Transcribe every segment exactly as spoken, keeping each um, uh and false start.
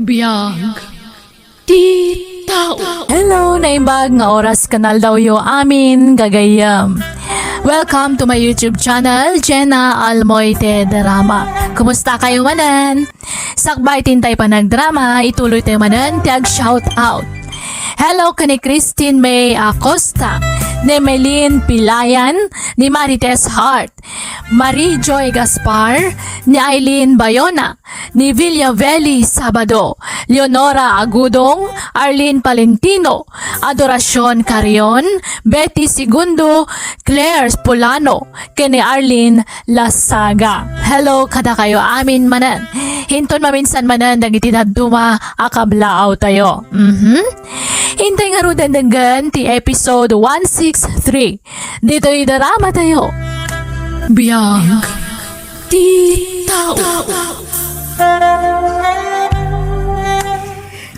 Biag ti tao. Hello, naimbag nga oras ken aldawyo amin, gagayyem. Welcome to my YouTube channel, Jenna Almoite Drama. Kumusta kayo manen? Sakbay ti intay panagdrama, ituloy tayo manen ti ag-shout out. Hello ken ni Christine May Acosta, ni Melin Pilayan, ni Marites Hart, Marie Joy Gaspar, ni Aileen Bayona, ni Villavelli Sabado, Leonora Agudong, Arlene Palentino, Adoracion Carrion, Betty Segundo, Claire Polano, ken ni Arlene Lasaga. Hello kadakayo amin manen. Inton maminsan manen dagiti dadduma a kablaaw tayo. Mhm. Intay ngaruden denggen ti episode one six three. Ditoy drama tayo. Biag ti tao.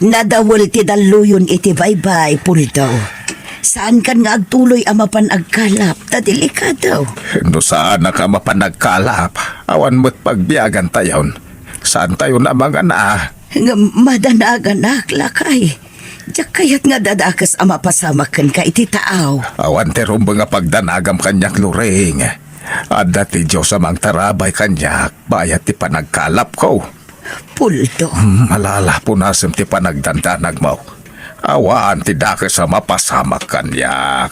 Nadawel ti dalluyon iti baybay, Puldo. Saankan nga agtuloy a mapan agkalap, ta delikado. No saanak a mapan agkalap, awan met pagbiagantayon. Saantayon a mangana. Ngem madanaganak, lakay. Diak kayat nga dadakes a mapasamak kenka iti taaw. Awan ti rumbeng a pagdanagam kaniak, Loring. Adda ti Dios a mangtarabay kaniak bayat ti panagkalapko. Puldo. Hmm, malala, punasem ti panagdandanagmo. Awan ti dakes a mapasamak kaniak.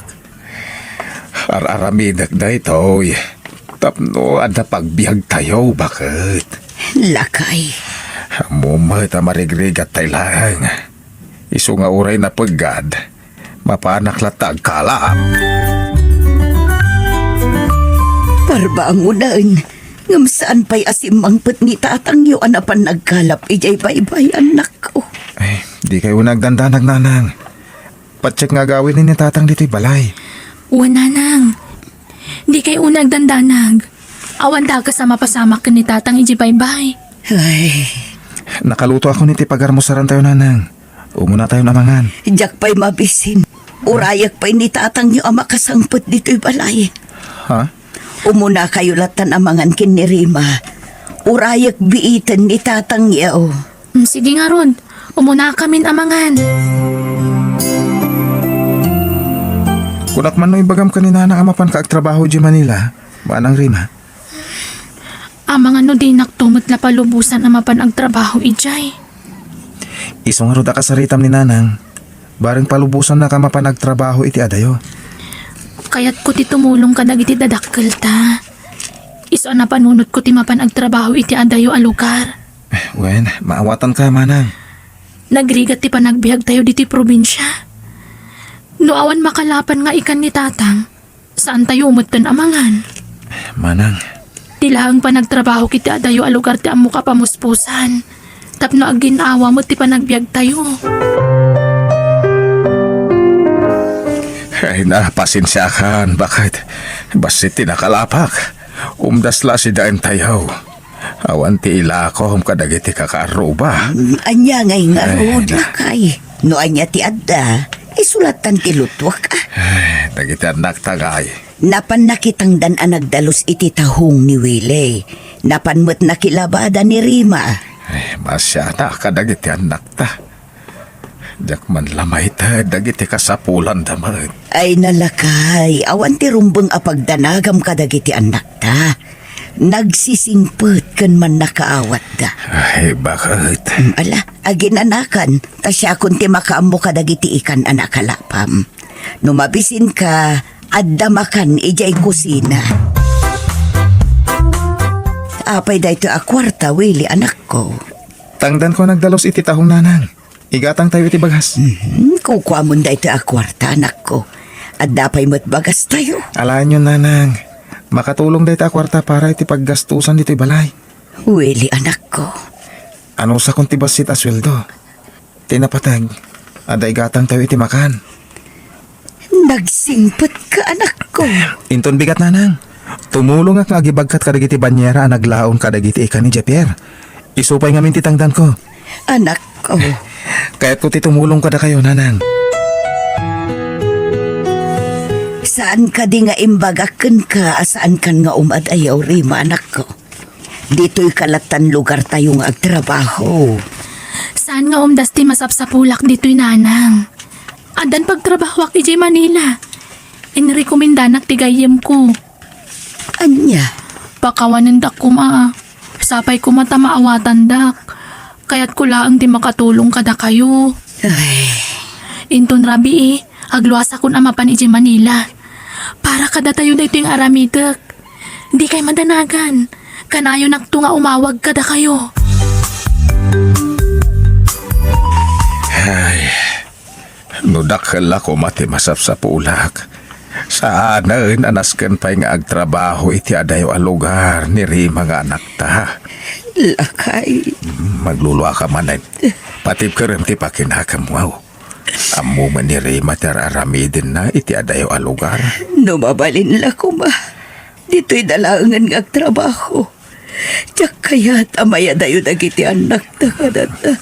Ar-aramidek daytoy tapno adda pagbiagtayo, baket. Lakay. Ammom met a marigrigat tay laeng. Isu nga uray napeggad, mapanak latta agkalap. Parbangonen, ngem saan pay a simmangpet ni tatangyo a napan nagkalap idiay baybay, annakko. Ay, dikay unay agdandanag, nanang. Patiek nga agawiden ni tatang ditoy balay. Wen, nanang. Dikay unay agdandanag. Awan dakes a mapasamak ken ni tatang idiay baybay. Ay. Nakalutoakon iti pagarmusarantayo, nanang. Umunatayon a mangan. Diak pay mabisin. Urayek pay ni tatangyo a makasangpet ditoy balay. Ha? Umunakayo lattan a mangan ken ni Rima. Urayek biiten ni tatangyo. Mm, sige ngarud, umunakamin a mangan. Kunak man no ibagam ken ni nanang a mapanka agtrabaho idiay Manila, Manang Rima. Amangan no dinakto met la palubosan a mapan agtrabaho idiay. Isu ngarud a kasaritam ni nanang, bareng palubosannak a mapan agtrabaho iti adayo. Kayatko ti tumulong kadagiti dadakkelta. Isu a napanunotko ti mapan agtrabaho iti adayo a lugar. Wen, maawatanka, manang. Nagrigat ti panagbiagtayo ditoy probinsia. No awan makalapan nga ikan ni tatang, saantayo metten a mangan. Manang. Ti laeng panagtrabaho iti adayo a lugar ti ammok a pamuspusan. Tapno agin-awa met ti panagbiagtayo. Ay na, pasensiakan, baket. Bassit ti nakalapak. Umdas la sidaentayo. Awan ti ilakom kadagiti kakaarruba. Mm, ania ngay ngarud, ay, na- lakay? No ania ti adda, isu lattan ti lutuak, a. Ay, dagiti annakta ngay. Napan nakitangdan a nagdalus iti tahong ni Willie. Napan met nakilabada ni Rima. Ay, masiana kadagiti annakta. Diak man la maited dagiti kasapulanda met. Ay, na lakay, awan ti rumbeng a pagdanagam kadagiti annakta. Nagsisingpet ken mannakaawatda. Ay, baket. Mm, ala, aginanakan, ta siakon ti makaammo kadagiti ikan a nakalapam. No mabisinka, adda makan idiay kusina. Apay daytoy a kuarta, Willie, anakko? Tangdanko a nagdalus iti tahong, nanang. Igatangtayo iti bagas. Mhm, kukuamon daytoy a kuarta, anakko. Adda pay met bagastayo. Alaenyon, nanang. Makatulong dayta a kuarta para iti paggastusan ditoy balay. Willie, anakko. Anusakon ti bassit a sueldo. Ti napateg, adda igatangtayo iti makan. Nagsingpetka, anakko. Inton bigat, nanang. Tumulongak nga agibagkat kadagiti banyera a naglaon kadagiti ikan ni Javier. Isu pay ngamin ti tangdanko. Anakko. Kayatko ti tumulong kadakayo, nanang. Saan kadi nga imbagak kenka a saankan nga umadayaw, Rima, anakko? Ditoyka lattan lugartayo nga agtrabaho. Saan nga umdas ti masapsapulak ditoy, nanang? Addan pagtrabahoak idiay Manila. Inrekomendanak ti gayyemko. Ania? Pakawanendak koma. Sapay koma ta maawatandak. Kayatko laeng ti makatulong kadakayo. Ay. Inton rabii, agluasakon a mapan idiay Manila. Para kadatayo daytoy nga aramidek. Dikay madanagan. Kanayonakto nga umawag kadakayo. Ay, no dakkel la koma ti masapsapulak, saanen a nasken pay nga agtrabaho iti adayo a lugar ni Rima nga anakta. Lakay. Magluluaka manen. Patibkerem ti pakinakem, aw. Ammo met ni Rima ti ar-aramidenna iti adayo a lugar. No mabalin la koma, ditoy da laengen nga agtrabaho. Diak kayat a mayadayo dagiti annakta kadata.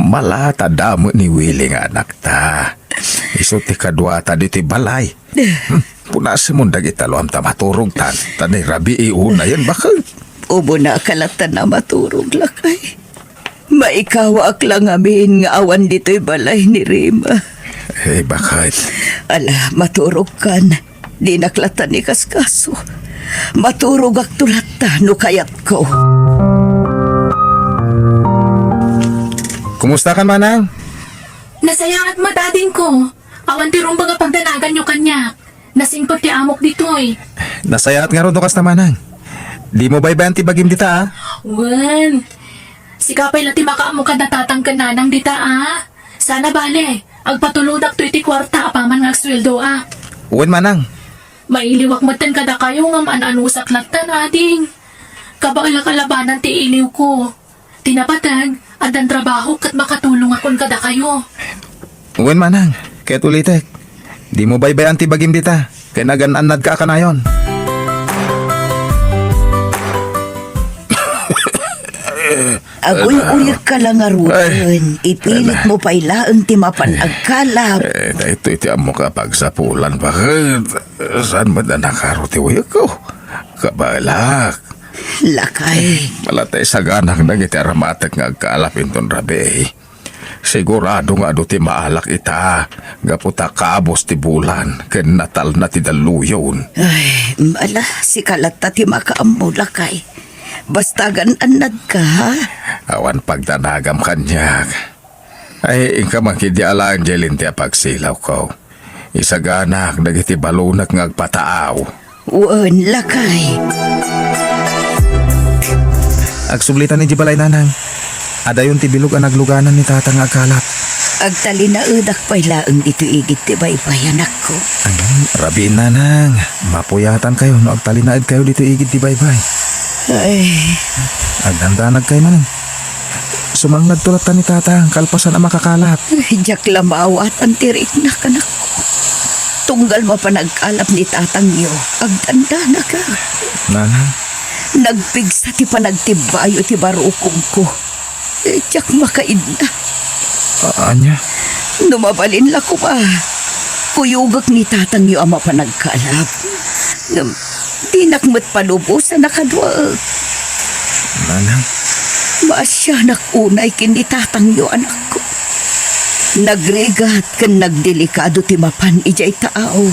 Malata damo ni Willy nga anakta. Isu ti kaduata ditoy balay. Hmm, punasemon dagiti aluam ta maturogtan, ta ni rabii unayen baket. Umuna ka latta a maturog, lakay. Maikawaak la ngamin nga awan ditoy balay ni Rima. Eh, baket? Ala, maturogkan. Dinak latta ni kaskaso. Maturogakto latta no kayatko. Kumustakan, manang? Nasayaat met, adingko. Awan ti rumbeng a pagdanaganyo kaniak. Nasingpet ti amok ditoy. Nasayaat ngarud no kasta, manang. Dimo baybay-an ti bagim dita, a? Wen. Sika pay la ti makaammo kada tatang ken nanang dita, a? Sana bale, agpatulodakto iti kuarta apaman nga agsueldo, a? Wen, manang. Mailiwak metten kadakayo ngem an-anusak latta, ading. Kabaelak a labanan ti iliwko. Ti napateg, addan trabaho ket makatulongakon kadakayo. Wen, manang, ket ulitek, dimo baybay-an ti bagim dita, ken agan-annadka a kanayon. Aguy-uyekka la ngaruden, ay, ipilitmo pay laeng ti mapan agkalap. Eh, daytoy ti ammok a pagsapulan, baket. Saan met a nakaro ti uyekko? Kabaelak. Lakay. Malata isaganak dagiti aramatek nga agkalap inton rabii. Sigurado nga adu ti maalak ita, gapu ta kabus ti bulan ken natalna ti dalluyon. Ay, ala, sika latta ti makaammo, lakay. Basta agan-annadka, ha? Awan pagdanagam kaniak. Ay, inka man ketdi alaen diay lente a pagsilawko. Isaganak dagiti balonek nga agpataaw. Wen, lakay. Agsublitan idiay balay, nanang. Adayon ti bilog a nagluganan ni tata nga agkalap. Agtalinaedak pay laeng ditoy igid ti baybay, anakko. Ay, rabiin, nanang. Mapuyatankayo no agtalinaedkayo ditoy igid ti baybay. Ay. Agdandanagkayo manen. Sumangladto latta ni tata, kalpasan a makakalap. Ay, diak la maawatan ti riknak, anakko. Tunggal mapan agkalap ni tatangyo, agdandanagak. Nanang? Nagpigsa ti panagtibbayo ti barukongko. Eh, diak makaidna. A-, ania? No mabalin la koma, kuyogek ni tatangyo a mapan agkalap. Ngem, dinak met palubosan a kaduaek. Nanang? Maasianak unay ken ni tatangyo, anakko. Nagrigat ken nagdelikado ti mapan idiay taaw.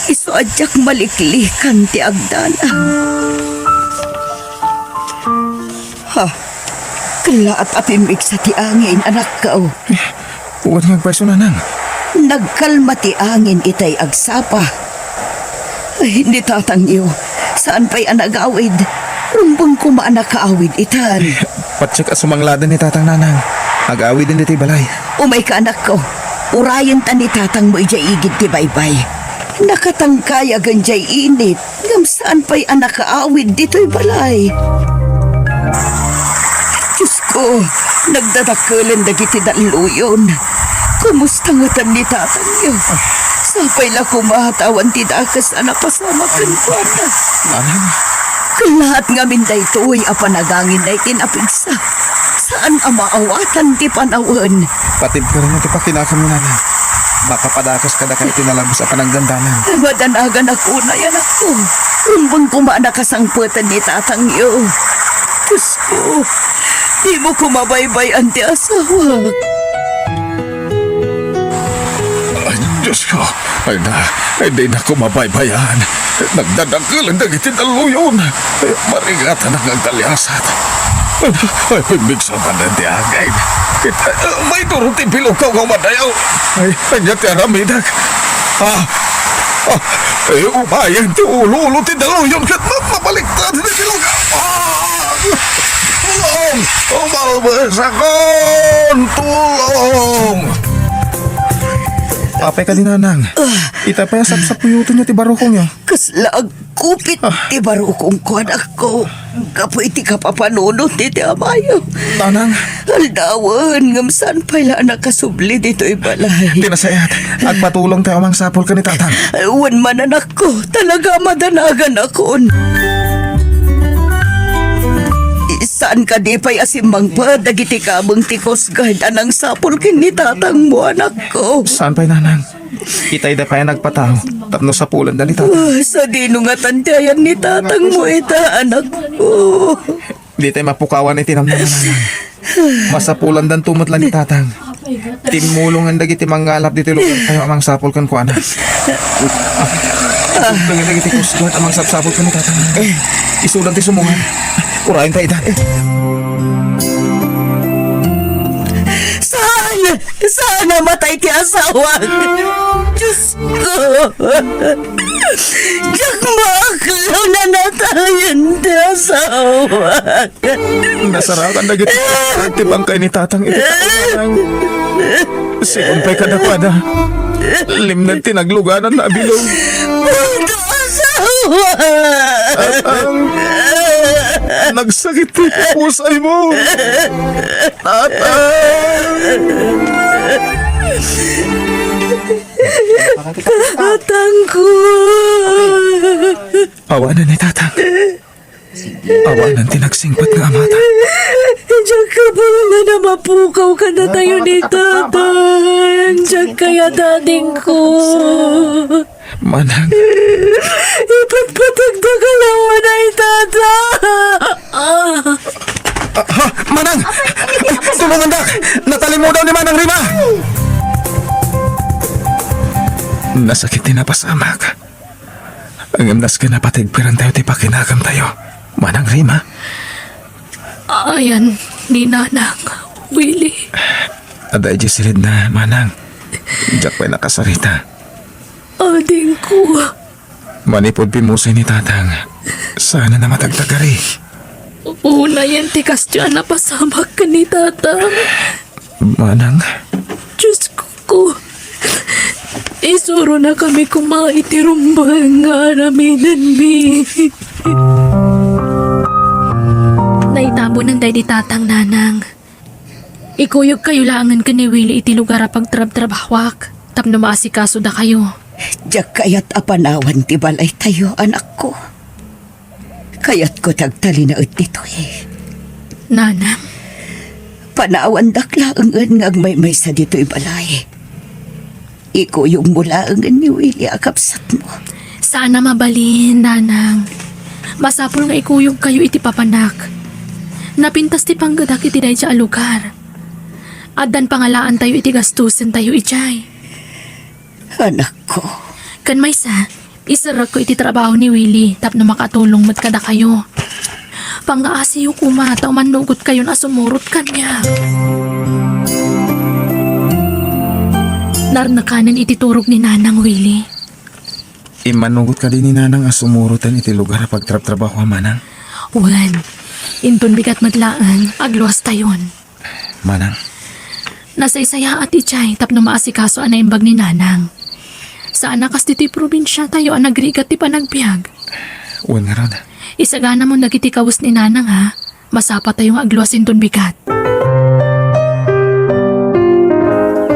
Isu a diak maliklikan ti agdanag. Ha? Kellaat a pimmigsa ti angin, anakko. Wen nga agpayso, nanang. Nagkalma ti angin itay agsapa. Ay, ni tatangyo, saan pay a nagawid. Rumbeng koma a nakaawid itan. Patiek a sumangladen ni tatang, nanang. Agawiden ditoy balay. Umayka, anakko. Urayenta ni tatangmo idiay igid ti baybay. Nakatangkayagen diay init. Ngem saan pay a nakaawid ditoy balay. Diosko, nagdadakkelen dagiti dalluyon. Kumusta ngatan ni tatangyo? Sapay la koma ta awan ti dakes a napasamak kenkuana. Nanang? Kellaat ngamin daytoy a panagangin daytoy napigsa. Saan a maawatan ti panawen. Patibkermo ti pakinakem, nanang. Makapadakes kadakayo ti nalabes a panagdandanag. Madanaganak unay, anakko. Rumbeng koma a nakasangpeten ni tatangyo. Diosko, Dimo ko mabaybay-an ti asawak. Ay, Diyos ko. Ay na, ay, di na ko mabaybay-an. Nagdadakkel dagiti dalluyon. Ay, marigatan ang agdaliasat. Ay, ay, pigbigsaman na ti angin. Kita, may duro ti bilog ko nga madayaw. Ay, anya ti aramidak. Ah, ah, eh, umayen ti ulo-ulo ti dalluyon ket ma-, mabaliktad ti bilog. Ah! Tulong! Umalbesakon! Tulong! Apay kadi, Nanang? Ah. Ita pay a sapsapuyutenyo ti barukongyo. Kasla agkupit Ah. ti barukongko, anakko. Gapu iti kapapanunot ti, ti amayo. Nanang. Aldawen, ngem saan pay la a nakasubli ditoy balay. Ti nasayaat, agpatulongtayo a mangsapul ken ni Tatang. Wen man, anakko, talaga a madanaganakon. Saan kadi pay a simmangpet dagiti kabeng ti Coast Guard a nangsapul ken ni tatangmo, anakko? Saan pay, Nanang? Itayda pay a nagpatao tapno sapulanda ni Tatang. Ah, sadino ngatan ti ayan ni tatangmo ita, anakko? Ditay mapukawan iti namnama, Nanang. Masapulandanto met la ni Tatang. Timmulongan dagiti mangngallap ditoy lugartayo a mangsapul kenkuana. Isudan dagiti Coast Guard a mangsapsapul ken ni Tatang. Isudan ti sumungan. Urayen ta ida. Saan? Saan a matay ti asawak? Diyos ko! Diak maaklona a natayen ti asawak. Nasarakan dagiti ti bangkay ni Tatang iti taonan. Sigun pay kadakuada. Limned ti naglugananna a bilog. Tatang! Nagsakit ti pusaymo! Tatang! Tatangko! Awanen ni Tatang. Awanen ti nagsingpet nga amata. Diak kapukawan a mapukaw kadatayo ni Tatang. Diak kayat, adingko. Manang. Ipatpatagda ka lawan ay, Tatang. Ah. Ah, ha? Manang! Tulongandak! Natalimudaw ni Manang Rima! Nasakit ti napasamak. Ngem nasken a patigpirantayo ti pakinagantayo, Manang Rima. Ayan ni Nanang, Willie. Adda idiay silidna, Manang. Diak pay nakasarita. Adingko. Manipud pimmusay ni Tatang, saan a matagtagari. Unayen ti kasdiay a napasamak ken ni Tatang. Manang. Diyos ko, isuronakami koma iti rumbeng nga aramidenmi. Naitabonen daydi Tatang, Nanang. Ikuyogkayo laengen ken ni Willie iti lugar a pagtrabtrabahoak tapno maasikaso dakayo. Diak kayat a panawan ti balaytayo, anakko. Kayatko ti agtalinaed ditoy. Nanang. Panawandak laengen nga agmaymaysa ditoy balay. Ikuyogmo laengen ni Willie a kabsatmo. Saan a mabalin, Nanang. Masapul nga ikuyogkayo iti papanak. Napintas ti panggedak iti daydiay a lugar. Addan pangalaantayo iti gastusentayo idiay. Anakko. Ken maysa, iserrekko iti trabaho ni Willie tapno makatulong met kadakayo. Pangngaasiyo koma ta umannugotkayon a sumurot kaniak. Narnakanen iti turog ni Nanang, Willie. Immanugot kadi ni Nanang a sumuroten iti lugar a pagtrabtrabahoam, Manang? Wen, inton bigat met laeng, agluastayon. Manang. Nasaysayaat idiay tapno maasikaso a naimbag ni Nanang. Saan a kas ditoy probinsiatayo a nagrigat ti panagbiag. Wen ngarud. Isaganamon dagiti kawes ni Nanang, ha? Masapatayo nga agluas inton bigat.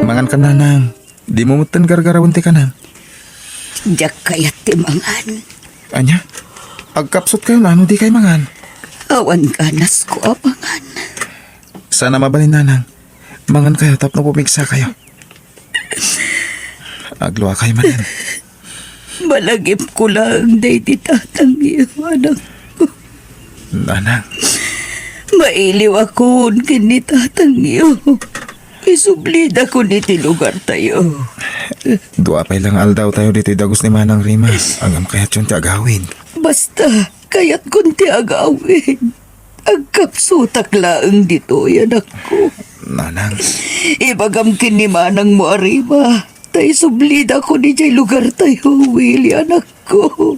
Mangan ka, Nanang. Dimo metten gargarawen ti kanam. Diak kayat ti mangan. Ania? Agkapsutkayo no dikay mangan. Awan ganasko a mangan. Saan a mabalin, Nanang. Mangankayo tapno pumigsakayo. Agluakayo manen. Malagipko laeng daydi tatangyo, anakko. Nanang. Mailiwakon ken ni tatangyo. Isublidakon iti lugartayo. Dua pay la nga aldawtayo ditoy dagus ni Manang Rima. Ngem kayatyon ti agawid. Basta, kayatkon ti agawid. Agkapsutak laeng ditoy, anakko. Nanang. Ibagam ken ni manangmo a Rima, ta isublidakon idiay lugartayo, Willie, anakko.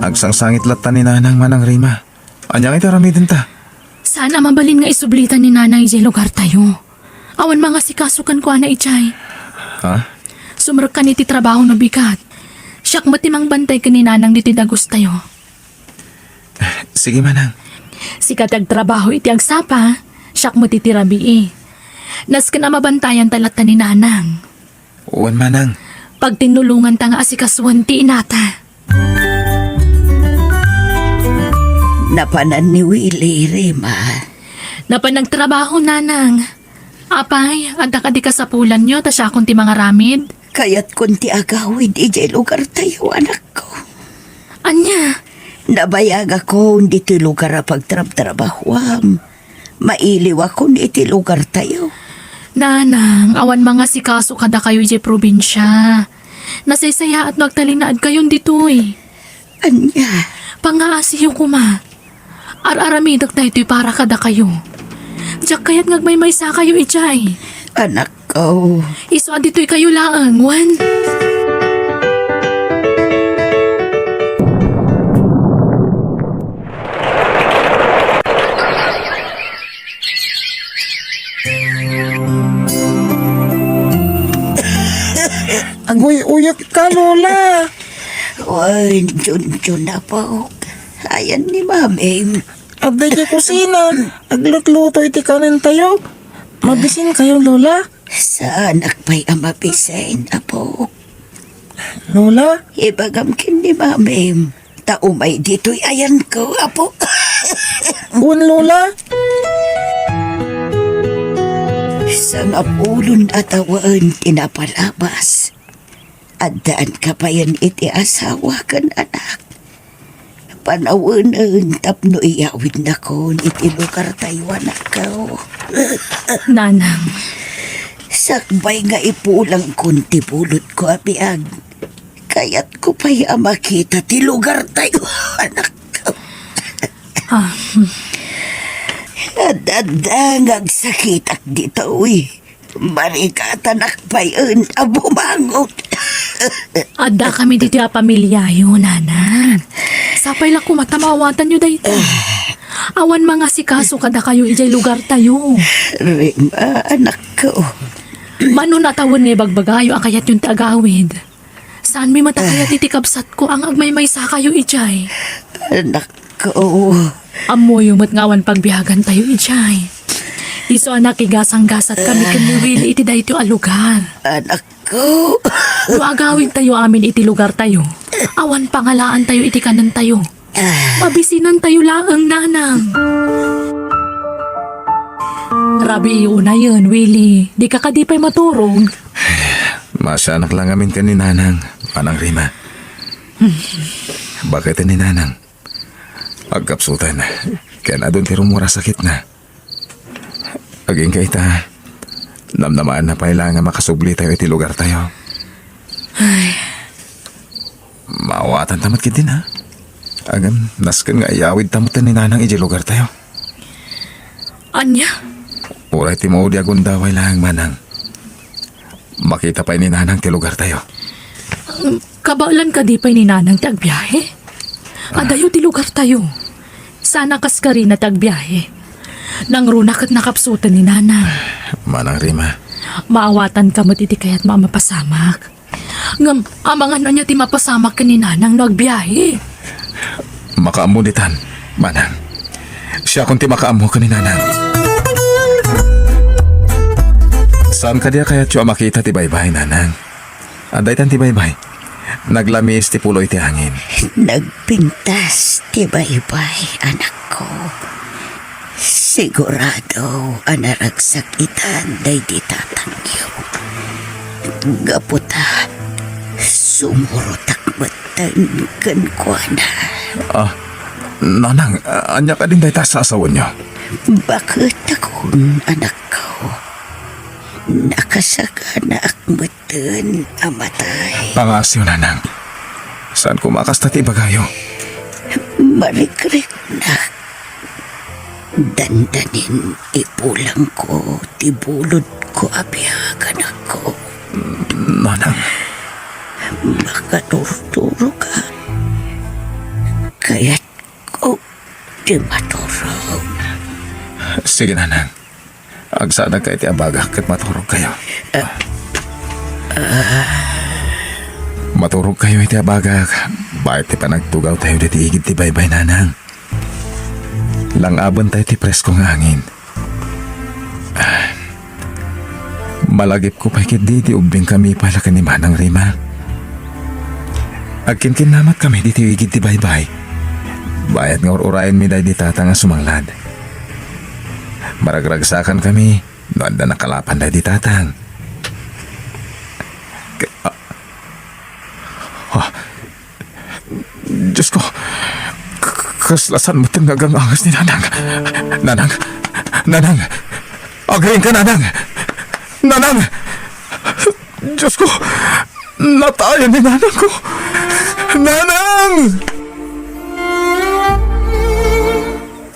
Agsangsangit latta ni Nanang, Manang Rima. Ania nga iti aramidenta? Saan a mabalin nga isublita ni Nanang idiay lugartayo. Awan mangasikaso kenkuana idiay. Ha? Sumrekkan iti trabaho no bigat. Siak met ti mangbantay ken ni Nanang ditoy dagustayo. Sige, Manang. Sika ti agtrabaho iti agsapa, siak met iti rabii. Nasken a mabantayanta latta ni Nanang. Wen, Manang. Pagtinnulonganta nga asikasuen ti inata. Napanan ni Willie, Rima. Napan nagtrabaho, Nanang. Apay, adda kadi kasapulanyo ta siakon ti mangaramid? Kayatkon ti agawid idiay lugartayo, anakko. Ania? Nabayagakon ditoy lugar a pagtrabtrabahoam. Mailiwakon iti lugartayo. Nanang, awan mangasikaso kadakayo idiay probinsia. Nasaysayaat no agtalinaedkayon ditoy. Ania? Pangngaasiyo koma. Ar-aramidek daytoy para kadakayo. Diak kayat nga agmaymaysakayo idiay. Anakko. Isu a ditoykayo laeng, wen? Aguy-uyek ka, Lola. Wen, Junjun, apok. Ayan ni Mamim. Adda iti kusina. Aglutluto iti kanentayo. Mabisinkayo, Lola? Saanak pay a mabisin, apok. Lola? Ibagam ken ni Mamim. Ta umay ditoy ayanko, apo. Wen, Lola. Sangapulon a tawen ti napalabas. Addaanka payen iti asawa ken anak. Panawenen tapno iyawidnakon iti lugartayo, anakko. Nanang. Sakbay nga ipulangkon ti bulodko a biag. Kayatko pay a makita ti lugartayo, anakko. Ah, hmm. Ad-adda nga agsakitak ditoy. Marigatanak payen a bumangon. Addakami ditoy a pamiliayo, Nanang. Sapay la koma ta maawatanyo dayta. Awan mangasikaso kadakayo idiay lugartayo. Rima, anakko. Mano a tawen nga ibagbagayo a kayatyon ti agawid. Saanmi met a kayat iti kabsatko a nga agmaymaysakayo idiay. Anakko. Ammoyo met nga awan pagbiagantayo idiay. Isu a nakigasanggasatkami ken ni Willie iti daytoy a lugar. Anakko. No agawidtayo amin iti lugartayo, awan pangalaantayo iti kanentayo. Mabisinantayo laeng, Nanang. Rabii unayen, Willie. Dika kadi pay maturog? Masianak la ngamin ken ni Nanang, Manang Rima. Bakit ni Nanang? Agkapsuten, ken adun ti rummuar a sakitna. Agingga ita, namnamaanna pay la nga makasublitayo iti lugartayo. Ay. Maawatanta met ketdin, ha? Ngem, nasken nga iyawidta met ni Nanang idiay lugartayo. Ania? Uray ti maudi a gundaway laeng, Manang. Makita pay ni Nanang ti lugartayo. Kabaelan kadi pay ni Nanang ti agbiahe? Ah. Adayo ti lugartayo. Saan a kaskarina ti agbiahe. Nangruna ket nakapsuten ni Nanang. Manang Rima. Maawatanka met iti kayatmo a mapasamak. Ngem, amangan ania ti mapasamak ken ni Nanang no agbiahe? Makaammo ditan, Manang. Siakon ti makaammo ken ni Nanang. Saan kadi a kayatyo a makita ti baybay, Nanang? Adda itan ti baybay. Naglamiis ti pulo iti angin. Nagpintas ti baybay, anakko. Sigurado a naragsak itan daydi tatangyo. Gapu ta, sumurotak metten kenkuana. Ah, Nanang, ania kadin dayta a saasawenyo? Baket akon, anakko. Nakasaganaak metten a matay. Pangngaasim, nanang. Saan koma a kasta ti ibagayo? Marikriknak. Dandanin ipulangko ti bulodko a biag, anakko. Nanang. Makaturturoka. Kayatko ti maturog. Sige, nanang. Agsanagkayo iti abagak ket maturogkayo. Maturogkayo iti abagak, bayat ti panagtugawtayo ditoy igid ti baybay, nanang. Lang-abentayo ti presko nga angin. Malagipko pay ketdi iti ubbingkami pay la ken ni Manang Rima. Agkinkinnamatkami ditoy igid ti baybay. Bayat nga ur-urayenmi daydi tatang a sumanglad. Maragragsakankami no adda nakalapan daydi tatang. K-, ah, ah, Diosko, k-, kasla saan metten nga agang-anges ni Nanang. Nanang! Nanang! Agriingka, Nanang! Nanang! Diosko, natayen ni Nanangko! Nanang!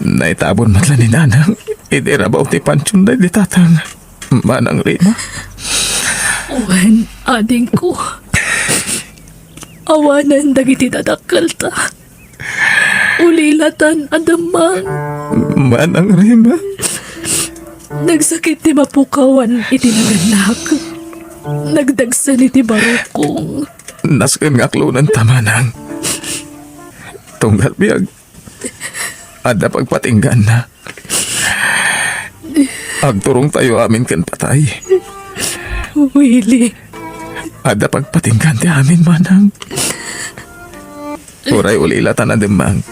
Naitabon met la ni Nanang iti rabaw ti pantion daydi tatang. Manang Rima. Wen, adingko. Awanen dagiti dadakkelta. Ulilatan a demmang. Manang Rima. Nagsakit ti mapukawan iti nagannak. Nagdagsen iti barukong. Nasken nga aklonenta, manang. Tunggal biag, adda pagpatingganna. Agturongtayo amin ken patay. Willy. Adda pagpatinggan ti amin, manang. Uray ulilatan a demmang.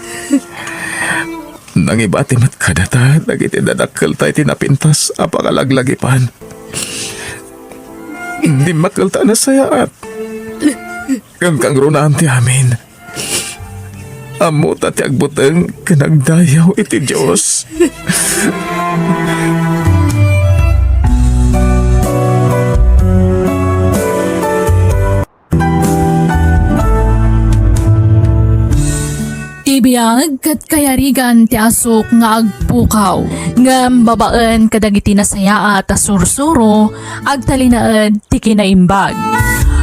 Nangibati met kadata dagiti dadakkelta iti napintas a pangalaglagipan. Dimmakkelta a nasayaat. Ken kangrunaan ti amin. Ammota ti agbuteng ken agdayaw iti Dios. Ti biag ket kayarigan ti asuk nga agpukaw, ngem babaen kadagiti nasayaat a sursuro, agtalinaed ti kinaimbag.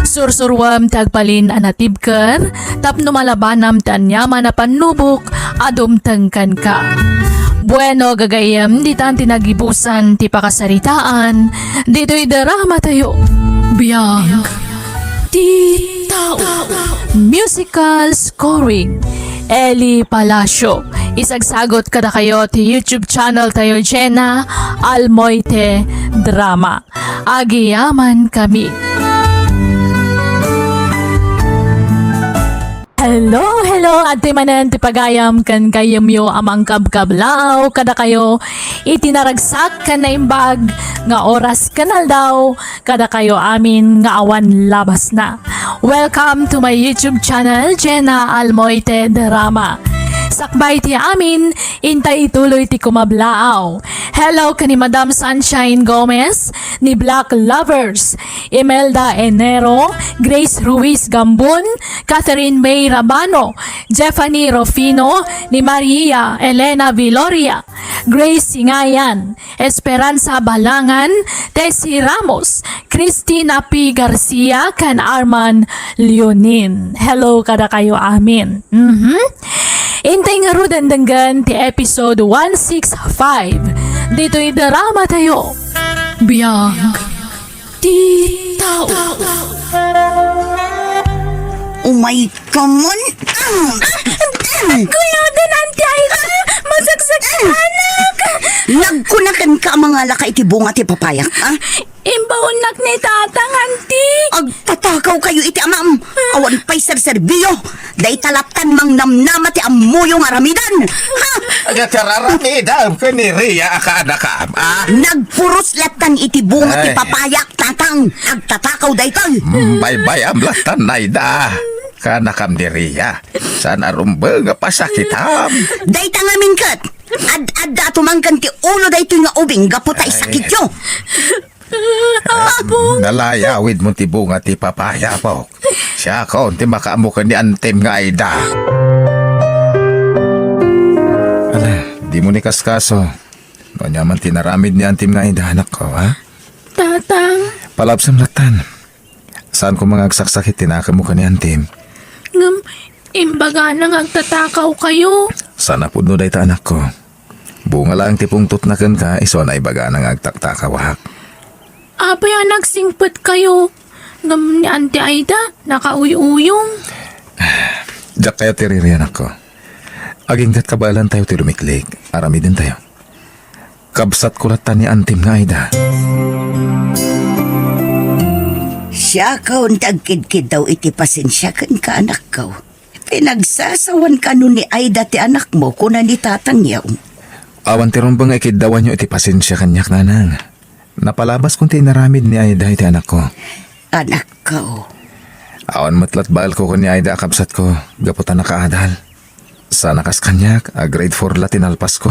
Sursuruem ti agbalin a natibker tapno malabanam ti aniaman a pannubok a dumteng kenka. Bueno, gagayyem, ditan ti nagibusan ti pakasaritaan ditoy dramatayo. Biag ti tao. Musical scoring, Eli Palacio. Isagsagot kadakayo ti YouTube channel tayo, Jenna Almoite Drama. Agyamankami. Hello, hello! Adtoy manen ti pagayam ken gayyemyo a mangkabkablaaw kadakayo iti naragsak ken naimbag nga oras ken aldaw kadakayo amin nga awan labasna. Welcome to my YouTube channel, Jenna Almoite Drama. Sakbay ti amin, intay ituloy ti kumablaaw. Hello ken ni Madam Sunshine Gomez, ni Black Lovers, Imelda Enero, Grace Ruiz Gambon, Catherine May Rabano, Jeffany Rufino, ni Maria Elena Viloria, Grace Singayan, Esperanza Balangan, Tessie Ramos, Christina P. Garcia, ken Arman Leonin. Hello kadakayo amin. Mhm. Intay ngaruden denggen ti episode one six five ditoy dramatayo. Biag ti tao. Umay ka man. Ah! Kuyaden, Auntie Aida! Masaksak ti anak! Nagkunakenka a mangalaka iti bunga ti papayak, ah? Imbaonnak ni Tatang, Auntie. Agtatakawkayo iti amam. Awan pay serserbiyo. Dayta lattan mangnamnama ti ammoyo nga aramidan. Ha? Agkararamidan ken ni Ria a kaanakam, ah? Nagpuros lattan iti bunga ti papayak, Tatang. Agtatakaw daytoy. Mm, baybayam lattan, Aida. Kanakam diriya. Saan a rumbeng a pasakitam? Dayta ngamin ket. Ad-adda tumangken ti ulo daytoy nga ubing gapu ta isakityo. Apo. Nalayawid mo ti bunga ti papaya, Apok. Siakon ti makaammo ken ni Antim nga Aida. Ala, di mo ni kaskaso. No ania man ti naramid ni Antim nga Aida, anakko, ha? Tatang. Palabsam lattan. Saan ko nga agsaksakit ti nakemmo ken ni Antim? Ngem, imbagana nga agtatakawkayo. Saan a pudno dayta, anakko. Bunga laeng ti pungtotna kenka, isu a naibagana nga agtaktakawak. Apay a nagsingpetkayo? Ngem ni Anti Aida, nakauy-uyong. Diak kayat ti riri, anakko. Aginggat kabaelantayo ti lumiklik, aramidentayo. Kabsatko latta ni Antim nga Aida. Siakon ti agkidkiddaw iti pasensia kenka, anakko. Pinagsasawan kano ni Aida ti anakmo, kuna ni tatangyo. Awan ti rumbeng nga ikiddawanyo iti pasensia kaniak, nanang. Napalabaskon ti inaramid ni Aida iti anakko. Anakko. Awan met latbaelko ken ni Aida a kabsatko, gapu ta nakaadal. Sana kas kaniak, a grade four la ti nalpasko.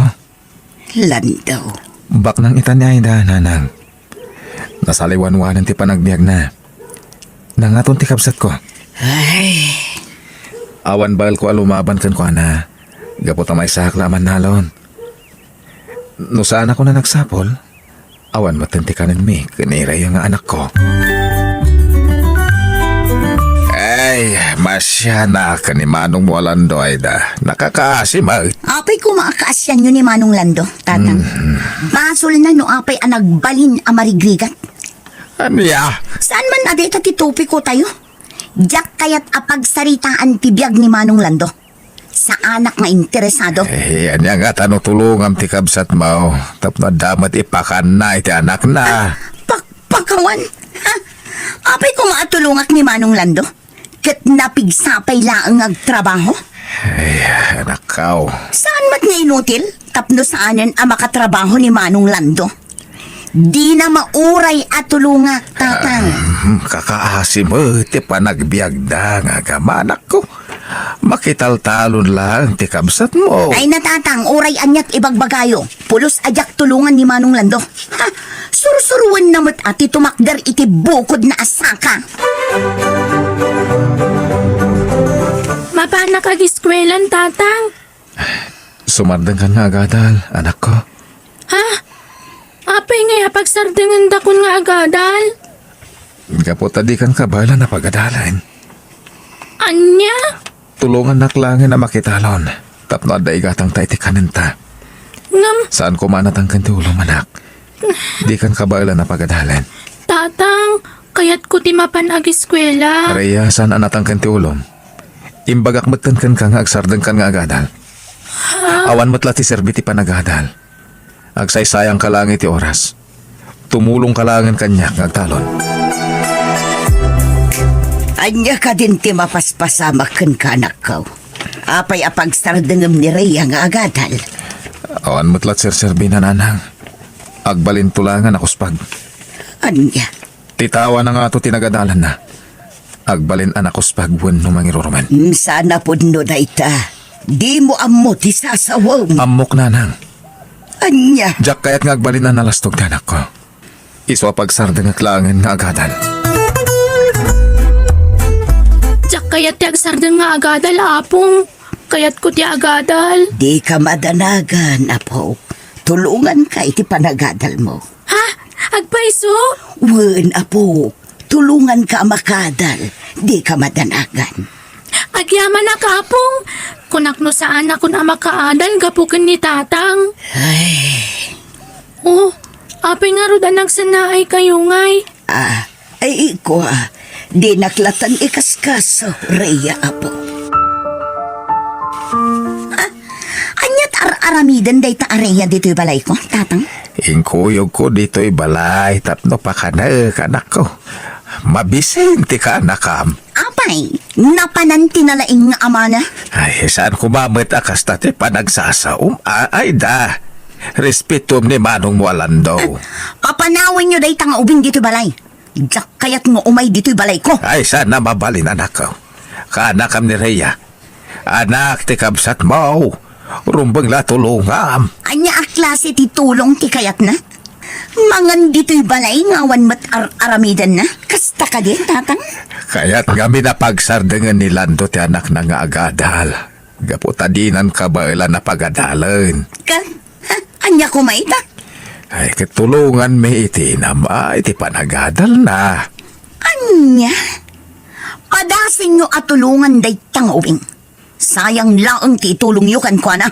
Lando. Baknang ita ni Aida, nanang. Nasaliwanwanen ti panagbiagna. Nangaton ti kabsatko. Ay. Awan baelko a lumaban kenkuana. Gapu ta maysaak la a mannalon. No saanakon a nagsapul, awan metten ti kanenmi ken ni Rhea nga anakko. Ay, masianak ni manongmo a Lando, Aida. Nakakaasi met. Apay koma a kaasianyo ni Manong Lando, tatang? Mm. Basolna no apay a nagbalin a marigrigat. Ania? Saan man a dayta ti topiko tayo? Diak kayat a pagsaritaan ti biag ni Manong Lando. Saanak nga interesado. Eh, ania ngata no tulongam ti kabsatmo tapno adda met ipakanna iti anakna? Pakpakawan? Ha? Apay koma a tulongak ni Manong Lando? Ket napigsa pay laeng nga agtrabaho? Ay, anakko. Saan met nga inutil? Tapno saanen a makatrabaho ni Manong Lando? Dina mauray a tulongak, tatang. Ahem, kakaasi met ti panagbiagda nga agama, anakko. Makitaltalon laeng ti kabsatmo. Ay na, tatang, uray aniat ibagbagayo. Pulos a diak tulongan ni Manong Lando. Ha? Sursuruenna met a ti tumakder iti bukodna a saka. Mapanak agiskuelan, tatang. Sumardengkan nga agadal, anakko. Ha? Apay ngay a pagsardengendakon nga agadal? Gapu ta dikan kabaelan a pagadalen. Ania? Tulongannak laengen a makitalon tapno adda igatangta iti kanenta. Ngem, saan koma a natangken ti ulom, anak. Dikan kabaelan a pagadalen. Tatang, kayatko ti mapan agiskuela. Rhea, saan a natangken ti ulom. Imbagak metten kenka nga agsardengkan nga agadal. Ha? Awan met la ti serbi ti panagadal. Agsaysayangka laeng iti oras. Tumulongka laengen kaniak nga agtalon. Ania kadin ti mapaspasamak kenka, anakko? Apay a pagsardengem ni Rhea nga agadal? Awan met la ti serserbi, nanang. Agbalinto laengen a kuspag. Ania? Ti tawana ngato ti nagadalanna. Agbalin a nakuspag wenno mangirurumen. Mm, saan a pudno dayta. Dimo ammo ti sasawem. Ammok, nanang. Ania? Diak kayat nga agbalin a nalastog ti anakko. Isu a pagsardengek laengen nga agadal. Diak kayat ti agsardeng nga agadal, Apong. Kayatko ti agadal. Dika madanagan, Apo. Tulonganka iti panagadalmo. Ha? Agpayso? Wen, Apo. Tulonganka a makaadal. Dika madanagan. Agyamanak, Apong. Kunak no saanakon a makaadal gapu ken ni Tatang. Ay. Oh, apay ngarud a nagsannaaykayo ngay? Ah, ay, kua, dinak latan ikaskaso, Rhea, Apo. Ah, aniat ar-aramiden dayta a Rhea ditoy balayko, Tatang? Inkuyogko ditoy balay tapno pakanek, anakko. Mabisin ti kaanakam. Apay, napanan ti nalaing nga amana? Ay, saan koma met a kasta ti panagsasaom, a-, Aida. Respetom ni manongmo a Lando. Papanawenyo dayta nga ubing ditoy balay. Diak kayat nga umay ditoy balayko. Ay, saan a mabalin, anakko. Kaanakam ni Rhea. Anak ti kabsatmo. Rumbeng la tulongam. Ania a klase ti tulong ti kayatna? Mangan ditoy balay nga awan met ar-aramidenna? Kasta kadi, Tatang? Kayat ngamin a pagsardengen ni Lando ti anakna nga agadal. Gapu ta dinan kabaelan a pagadalen. Ka, ha, ania koma ita? Ay, ket tulonganmi iti inam, a, iti panagadalna. Ania? Padasenyo a tulongan dayta nga ubing. Sayang laeng ti itulongyo kenkuana.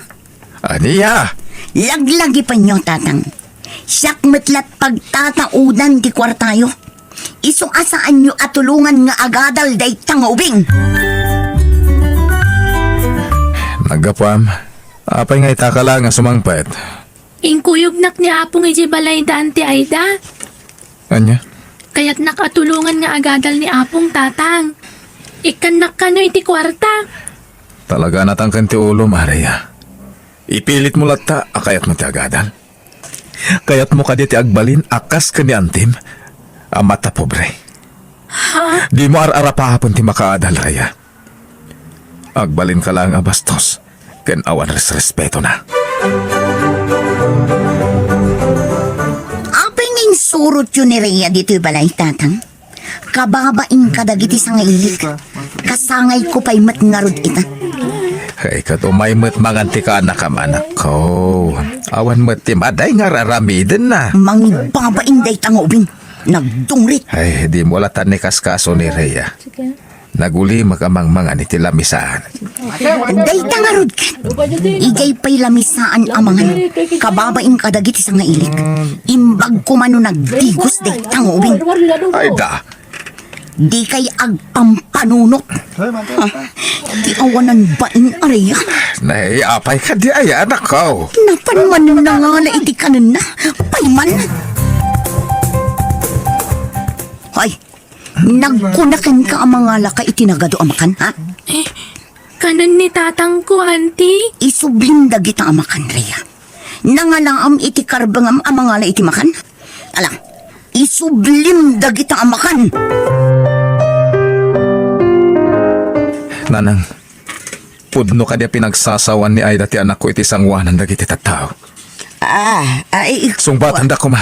Ania? Laglagipenyo, Tatang. Siak met la't pagtataudan ti kuartayo. Isu a saanyo a tulongan nga agadal dayta nga ubing. Naggapuam, apay nga ita ka laeng a sumangpet? Inkuyognak ni Apong idiay balayda, Auntie Aida. Ania? Kayatnak a tulongan nga agadal ni Apong, Tatang. Ikkannak kano iti kuarta. Talaga natangken ti ulom, Rhea. Ipilitmo latta a kayatmo ti agadal. Kayatmo kadi ti agbalin a kas ken ni antim a matapobre. Ha? Dimo ar-arapapen ti makaadal, Rhea. Agbalinka laeng a bastos ken awan resrespetona. Apay nga insurotyo ni Rhea ditoy balay, Tatang? Kababain kadagiti sangailik. Kasangayko pay met ngarud ita. Ay, ket umay met mangan ti kaanakam, anakko. Awan met ti maday nga raramidenna. Mangibabain dayta nga ubing. Nagdungrit. Ay, dimo latta ni kaskaso ni Rhea. Nagulimek a mangmangan iti lamisaan. Dayta ngarud ket, idiay pay lamisaan a mangan, kababain kadagiti sangailik. Imbag koma no nagdigos dayta nga ubing. Ay da. Dikay agpampanunot. Ha? Ti awanan bain, Rhea. Nay, apay kadi aya, anakko? Napan man nangala iti kanenna. Payman. Hoy, nagkuna kenka a mangalaka iti nagadu a makan, ha? Eh, kanen ni tatangko, Auntie. Isublim dagita a makan, Rhea. Nangalaam iti karbengam a mangala iti makan? Ala, isublim dagita a makan. Nanang, pudno kadi a pinagsasawan ni Aida ti anakko iti sangoanan dagiti tattao? Ah, ay, Sungbatanda koma.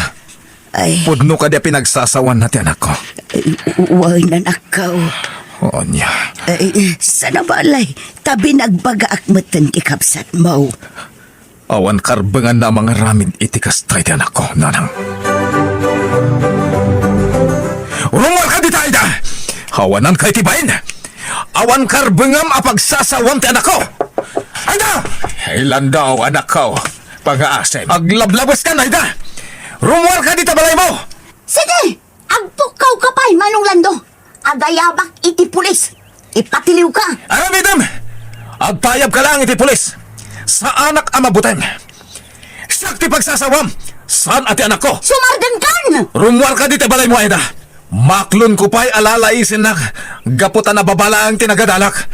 Ay. Pudno kadi a pinagsasawanna ti anakko? Ay, wen, anakko. Ania? Ay, saan a balay, ta binagbagaak metten ti kabsatmo. Awan karbenganna a mangaramid iti kasta iti anakko, nanang. Rummuarka dita, Aida! Awananka iti bain! Awan karbengam a pagsasawam ti anakko! Aida! Ay, Lando, anakko. Pangaasim. Aglablabeskan, Aida! Rummuarka dita balaymo! Sige! Agpukkawka pay, Manong Lando! Agayabak iti pulis! Ipatiliwka! Aramidem! Agpayabka laeng iti pulis! Saanak a mabuteng! Siak ti pagsasawam! Saan a ti anakko! Sumardengkan! Rummuarka dita balaymo, Aida! Maklonko pay a lalaisennak gapu ta nababa laeng ti nagadalak.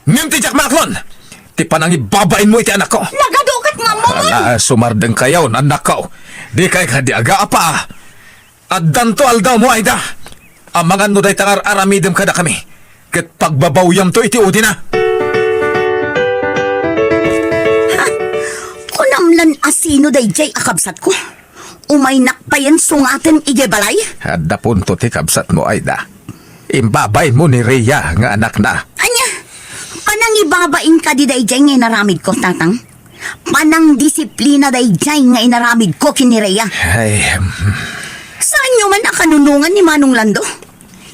Ngem ti diak maklon, ti panangibabainmo iti anakko. Nagadu ket nga ammom! Ala, sumardengkayon, annakko. Dikay kadi agaapa. Addanto aldawmo, Aida. Amangan no dayta nga ar-aramidem kadakami, ket pagbabawyamto iti udina. Ha? Kunam lan a sino daydiay a kabsatko? Umaynak payen sungaten idiay balay? Adda punto ti kabsatmo, Aida. Imbabainmo ni Rhea nga anakna. Ania? Panangibabain kadi daydiay nga inaramidko, Tatang? Panangdisiplina daydiay nga inaramidko ken ni Rhea. Ay, hmm. Saanyo man a kanunongan ni Manong Lando?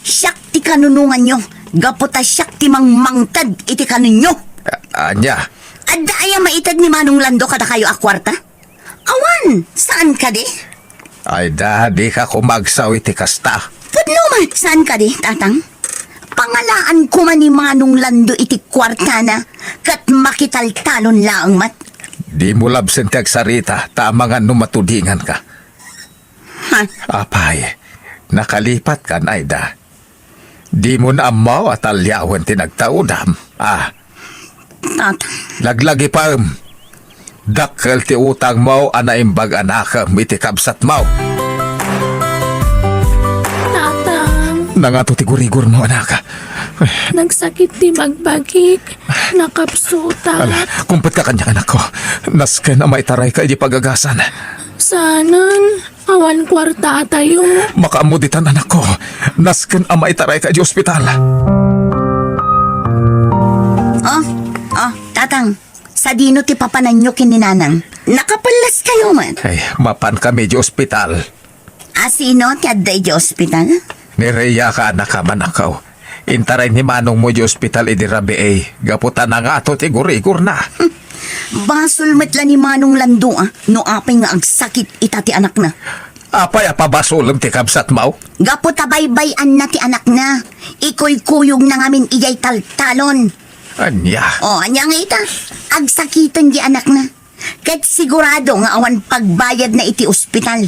Siak ti kanunonganyo, gapu ta siak ti mangmangted iti kanenyo. A-, ania? Adda aya maited ni Manong Lando kadakayo a kuarta? Awan, saan kadi? Aida, dika koma agsaw iti kasta. Pudno met, saan kadi, Tatang? Pangalaan koma ni Manong Lando iti kuartana, ket makitaltalon laeng met. Dimo labsen ti agsarita, ta amangan no matudinganka. Ha? Apay, nakalipatkan, Aida. Dimo ammo a taliawen ti nagtaudam, a? Tatang. Laglagipem. Dakkel ti utangmo a naimbag a nakem iti kabsatmo. Tatang. Nangato ti gurigurmo, anak? Nagsakit ti bagbagik. Nakapsutak. Ala, kumpetka kaniak, anakko. Nasken a maitarayka iti pagagasan. Saanen, awan kuartatayo. Makaammo ditan, anakko. Nasken a maitarayka iti ospital. Oh, oh, tatang. Sadino ti papananyo ken ni nanang? Nakapallas kayo man. Ay, mapan kami iti ospital. A sino ti adda iti ospital? Ni Rhea ken anakna, anakko. Intaray ni manongmo iti ospital idi rabii gapu ta nangato ti gurigorna. Basol met la ni Manong Lando, a, no apay nga agsakit ita ti anakna. Apay a pabasolem ti kabsatmo? Gapu ta baybay-anna ti anakna. Ikuykuyogna ngamin idiay taltalon. Ania? O, ania nga ita? Agsakiten ti anakna. Ket sigurado nga awan pagbayadna iti ospital.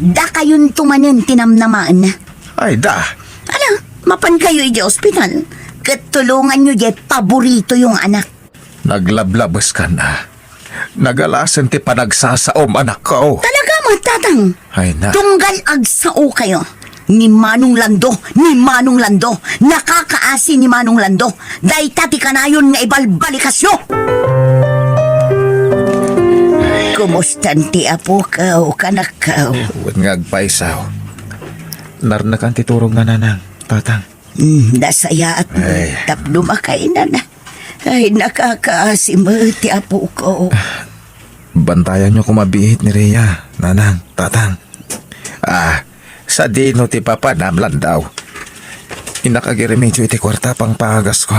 Dakayonto manen ti namnamaenna. Ay, da. Ala, mapankayo iti ospital. Ket tulonganyo diay paboritoyo nga anak. Naglablabeskan a. Nagalasen ti panagsasaom, anakko. Talaga met, tatang? Ay, na. Tunggal agsao kayo. Ni Manong Lando, ni Manong Lando. Nakakaasi ni Manong Lando. Dayta ti kanayon nga ibalbalikasyo. Kumustan ti apokaw, kanakkaw? Wen nga agpaysaw. Narnakan ti turogna, nanang, tatang. Hmm, nasayaat. Ay. Tapno makainana. Ay, nakakaasi met ti apoko. Bantayanyo koma biit ni Rhea, nanang, tatang. Ah, sadino ti papanam, Lando? Innak agiremedio iti kuarta a pangpaagasko.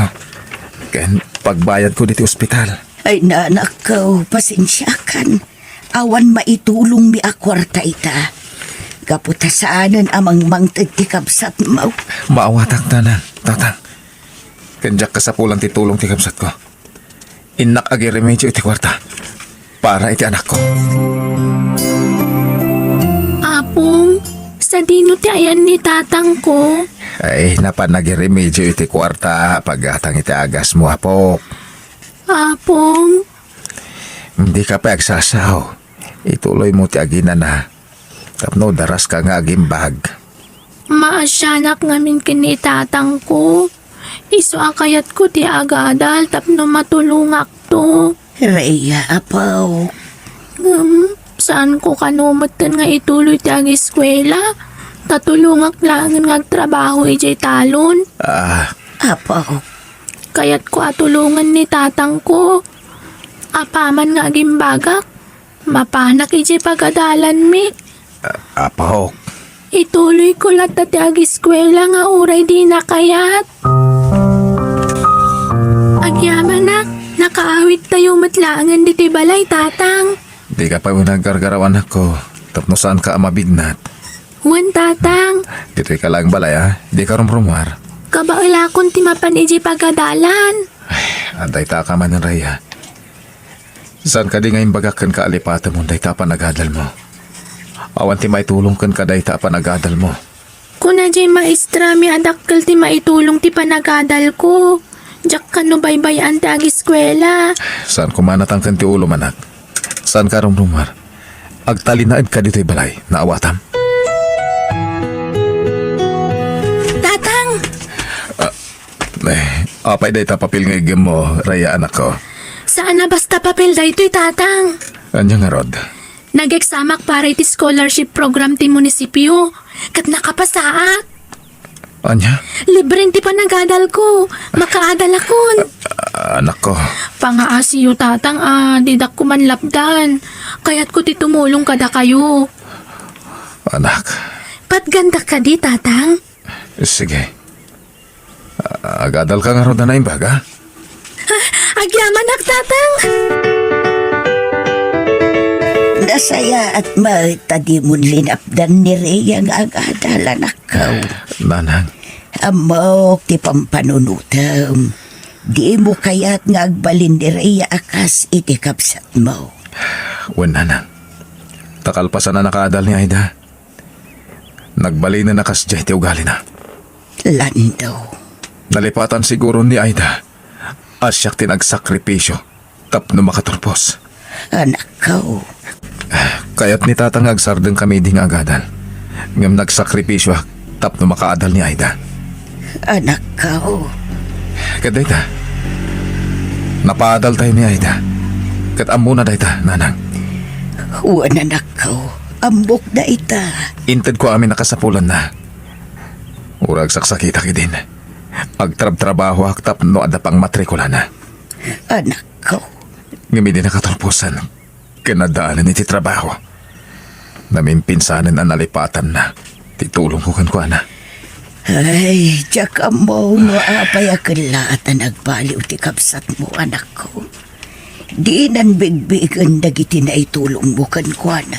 Ken pagbayadko ditoy ospital. Ay, nanakko, pasensiakan. Awan maitulongmi a kuarta ita. Gapu ta saanen a mangmangted ti kabsatmo. Maawatak, nanang, tatang. Ken diak kasapulan ti tulong ti kabsatko. Innak agiremedio iti kuarta para iti anakko. Apong, sadino ti ayan ni tatangko? Ay, napan agiremedio iti kuarta, paggatang iti agasmo, apok. Apong. Dika pay agsasao. Ituloymo ti aginana. Tapno daraska nga agimbag. Maasianak ngamin ken ni tatangko. Isu a kayatko ti agadal tapno matulongakto. Rhea, apo. Ngem, saanko kano metten nga ituloy ti agiskuela. Ta tulongak laengen nga agtrabaho idiay talon. Ah. Apo. Kayatko a tulongan ni tatangko. Apaman nga agimbagak, mapanak idiay pagadalanmi. A-, apo. Ituloyko latta ti agiskuela nga uray dina kayat. Agyamanak, nakaawidtayo met laengen ditoy balay, tatang. Dika pay unay aggargaraw, anakko, tapno saanka a mabignat. Wen, tatang. Ditoyka laeng balay, a. Dika rumrumuar. Kabaelakon ti mapan idiay pagadalan. Ay, adda ita a kamanen, Rhea. Saan kadi nga imbagak kenka a lipatemon dayta a panagadalmo? Awan ti maitulong kenka dayta a panagadalmo. Kuna diay maestrami a dakkel ti maitulong ti panagadalko. Diak kano baybay-an ti agiskuela. Saan koma natangken ti ulom, anak. Saanka rumrumuar. Agtalinaedka ditoy balay. Naawatam? Tatang! Ah, Eh, apay dayta papel nga iggemmo, Rhea, anakko? Saan a basta papel daytoy, tatang. Ania ngarud? Nag-examak para iti scholarship program ti munisipio, ket nakapasaak. Ania? Libren ti panagadalko. Makaadalakon. Ah, anakko. Pangaasiyo, tatang, a didak koma lapdan. Kayatko ti tumulong kadakayo. Anak. Patgandak kadi, tatang? Sige. A-, agadalka ngarud a naimbag, a? A-, agyamanak, tatang! Nasayaat met ta dimon linapdan ni Rhea nga agadal, anakko. Nanang. Ammok ti pampanunotem. Dimo kayat nga agbalin ni Rhea a kas iti kabsatmo. Wen, nanang. Ta kalpasan a nakaadal ni Aida, nagbalinen a kasdiay ti ugalina. Lando. Nalipatan siguro ni Aida a siak ti nagsakripisio tapno makaturpos. Anakko. Kayat ni Tatang nga agsardengkami idi nga agadal. Ngem nagsakripisioak tapno makaadal ni Aida. Anakko. Ket dayta, napaadaltayo ni Aida. Ket ammona dayta, nanang. Wen, anakko, ammok dayta. Intedko amin a kasapulanna. Uray agsaksakitak idin. Agtrabtrabahoak tapno adda pangmatrikulana. Anakko. Ngem idi nakaturposan, ken addaanen iti trabaho, namimpinsanen a nalipatanna ti tulongko kenkuana. Ay, diak ammo no apay a kellaat a nagbaliw ti kabsatmo, anakko. Dinan bigbigen dagiti naitulongmo kenkuana.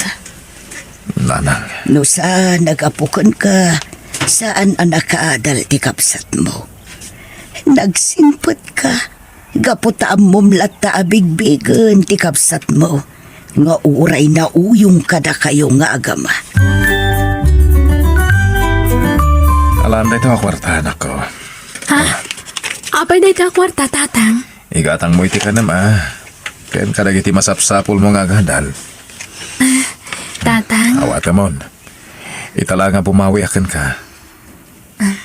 Nanang. No saan a gapu kenka, saan a nakaadal ti kabsatmo. Nagsingpetka. Gapu ta ammom latta a bigbigen ti kabsatmo nga uray nauyong kadakayo nga agama. Alam dayta a kuarta, anakko. Ha? Apay dayta a kuarta, tatang? Igatangmo iti kanem, a. Ken kadagiti masapsapulmo nga agadal. Tatang? Awatemon. Ita la nga bumawiak kenka.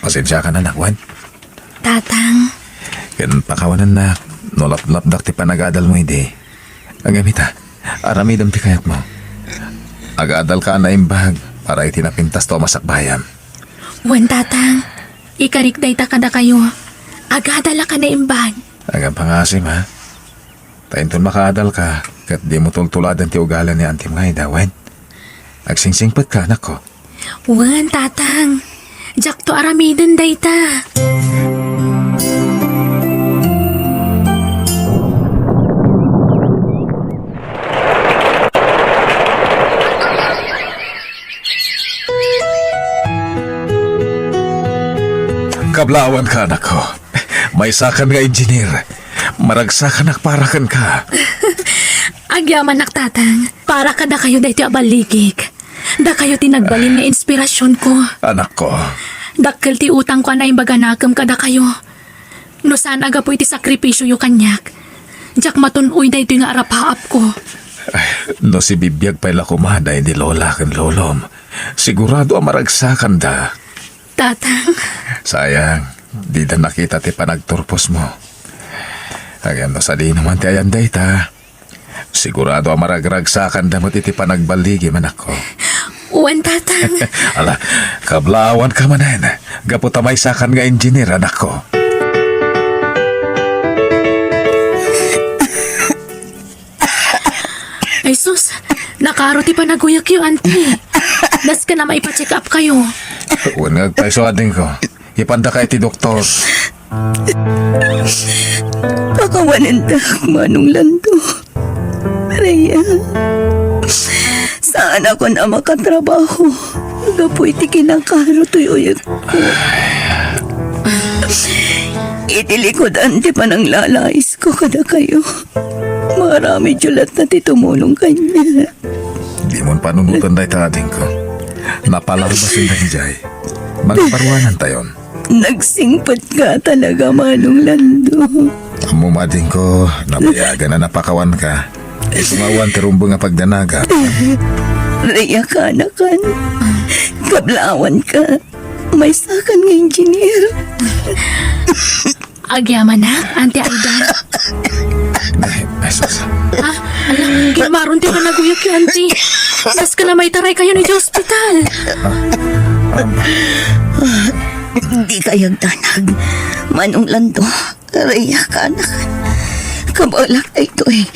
Pasensiakan, anak, wen? Tatang. Ken pakawanennak no laplapdak ti panagadalmo idi. Ngem ita, aramidem ti kayatmo. Agadalka a naimbag para iti napintasto a masakbayam. Wen, tatang. Ikarik dayta kadakayo. Agadalak a naimbag. Agpangaasim, ha? Ta inton makaadalka, ket dimo tultuladen ti ugali ni Antim nga Aida, wen? Agsingsingpetka, anakko. Wen, tatang. Diakto aramiden dayta. Kablawanka, anakko. Maysakan nga engineer. Maragsakanak para kenka. Agyamanak, tatang. Para kadakayo daytoy a balligik. Dakayo ti nagbalin nga inspirasionko. Anakko. Dakkel ti utangko a naimbag a nakem kadakayo. No saan a gapu iti sakripisioyo kaniak, diak matun-oy daytoy nga arapaapko. Ay, no sibibiag pay la koma daydi lola ken lolom, sigurado a maragsakanda. Tatang. Sayang, dida nakita ti panagturposmo. Ngem no sadino man ti ayan dayta, sigurado a maragragsakanda met iti panagballigim, anakko. Wen, tatang. Ala, kablawanka manen, gapu ta maysakan nga engineer, anakko. Ay sus, nakaro ti panaguyokyo, anti. Nasken a maipa-check up kayo. Wen nga agpayso, adingko. Ipandaka iti doktor. Pakawanendak, Manong Lando. Rhea, saanakon a makatrabaho gapu iti kinakaro toy uyekko. Iti likudan ti pananglalaisko kadakayo, maaramidyo latta ti tumulong kaniak. Dimon panunoten dayta, adingko. Napalabas daydiay. Mangparuanantayon. Nagsingpetka talaga, Manong Lando. Ammom, adingko, nabayagan a napakawanka. Isu nga awan ti rumbeng a pagdanagan. Rhea, kaanakan. Kablawanka. Maysakan nga engineer. Agyamanak, Anti Aida. Ay, ay, sus. Ah, ala, gimaron ti panaguyokyo, Anti. Nasken a maitaray kayo iti ospital. Dika agdanag, Manong Lando. Rhea, kaanakan. Kabaelak daytoy.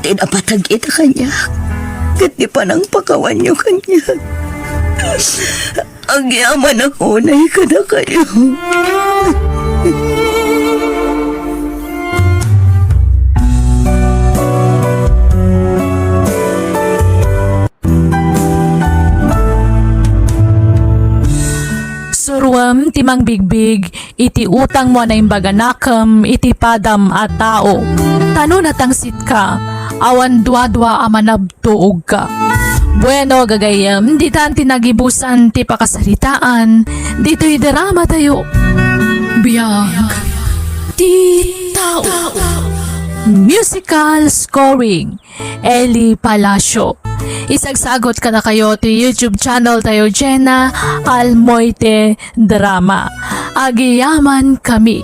Ti napatag ita kaniak. Ket ti panangpakawanyo kaniak. Agyamanak unay kadakayo. Suroem ti mangbigbig iti utangmo a naimbag a nakem iti padam a tao. Ta no natangsitka, awan duadua a manab- tuogka. Bueno, gagayyem, ditan ti nagibusan ti pakasaritaan ditoy drama tayo. Biag ti tao. Musical scoring, Eli Palacio. Isagsagot kadakayo ti YouTube channel tayo, Jenna Almoite Drama. Agyamankami.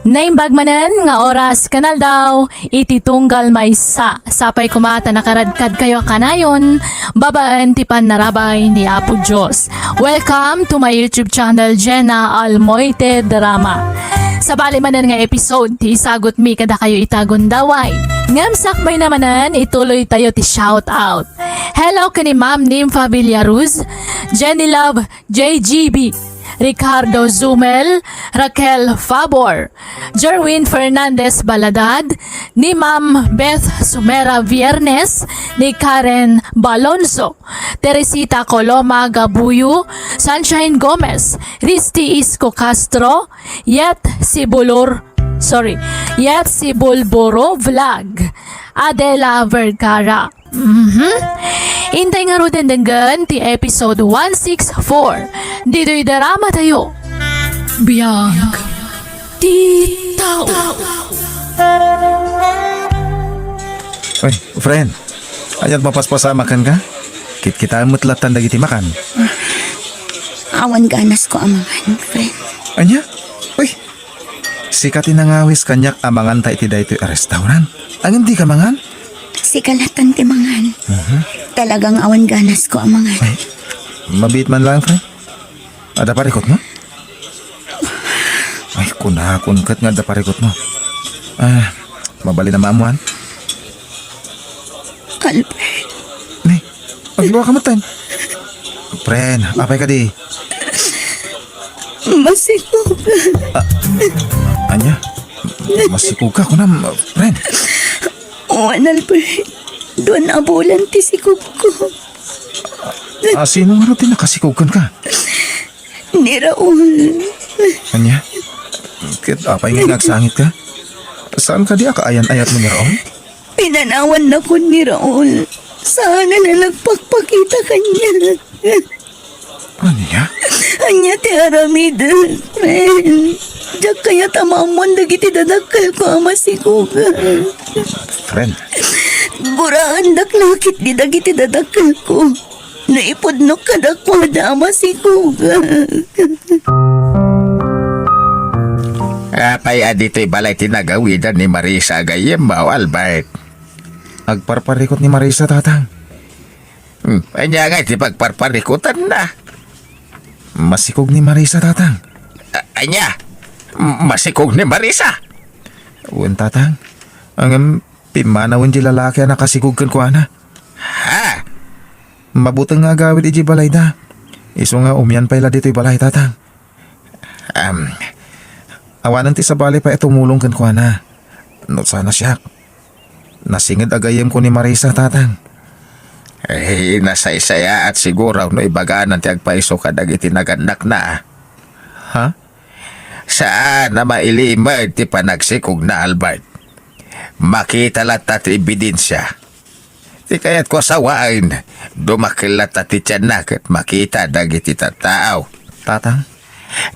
Naimbag manen nga oras ken aldaw iti tunggal maysa. Sapay koma ta nakaradkadkayo a kanayon babaen ti pannarabay ni Apo Dios. Welcome to my YouTube channel, Jenna Almoite Drama. Sabali manen nga episode ti isagutmi kadakayo ita gundaway. Ngem sakbayna manen, ituloytayo ti shout out. Hello ken ni Ma'am Nympha Villaruz, Jenny Love, J G B, Ricardo Zumel, Raquel Fabor, Jerwin Fernandez Baladad, ni Ma'am Beth Sumera Viernes, ni Karen Balonzo, Teresita Coloma Gabuyo, Sunshine Gomez, Risty Isco Castro, Yet Sibulor, sorry, Yet Sibulburo Vlog, Adela Vergara. Mhm. Intay ngaruden denggen ti episode one six four. Ditoy drama tayo. Biag ti tao. Ay, friend. Ania't mapaspasamakan ka? Kitkitaem met lattan dagiti makan. Awan ganasko a mangan, friend. Ania? Uy, sika ti nangawis kaniak a manganta iti daytoy a restaurant. Ngem dika mangan? Sika lattan ti mangan. Mhm. Talagang awan ganasko a mangan. Ay, mabiit man laeng, friend. Adda parikutmo? Ay, kunakon ket nga adda parikutmo. Ah, mabalin a maammuan? Albert. Ni, aglua ka metten. Friend, apay kadi? Masikog. Ah, ania? Masikog ka, kunam, friend. Wen, Albert. Duan a bulan ti sikogko. Ah, sino nga ti nakasikog kenka? Ni Raul. Ania? Ket apay nga agsangit ka? Saan kadi a kaayan-ayatmo ni Raul? Pinanawannakon ni Raul. Saan a nagpakpakita kaniak. Ania? Ania ti aramidek, friend? Diak kayat a maammuan dagiti dadakkelko a masikugan. Friend. Guraendak la ketdi dagiti dadakkelko. No ipudnok kadakuada a masikugan. Apay a ditoy balay ti nagawidan ni Marisa a gayyemmo, Albert? Agparparikut ni Marisa, Tatang. Hmm, ania ngay ti pagparparikutanna? Masikog ni Marisa, Tatang. A-, ania? M-, masikog ni Marisa? Wen, Tatang. Ngem pimmanawen ti lalaki a nakasikog kenkuana. Ha? Mabuteng nga agawid idiay balayda. Isu nga umian pay la ditoy balay, Tatang. Am, awanen ti sabali pay a tumulong kenkuana. No saan a siak. Nasinged a gayyemko ni Marisa, Tatang. Eh, nasaysayaat siguro no ibaganan ti agpayso kadagiti nagannakna. Ha? Saan a mailimed ti panagsikogna, Albert. Makita latta ti ebidensia. Ti kayatko a sawaen, dumakkel latta ti tianna ket makita dagiti tattao. Tatang?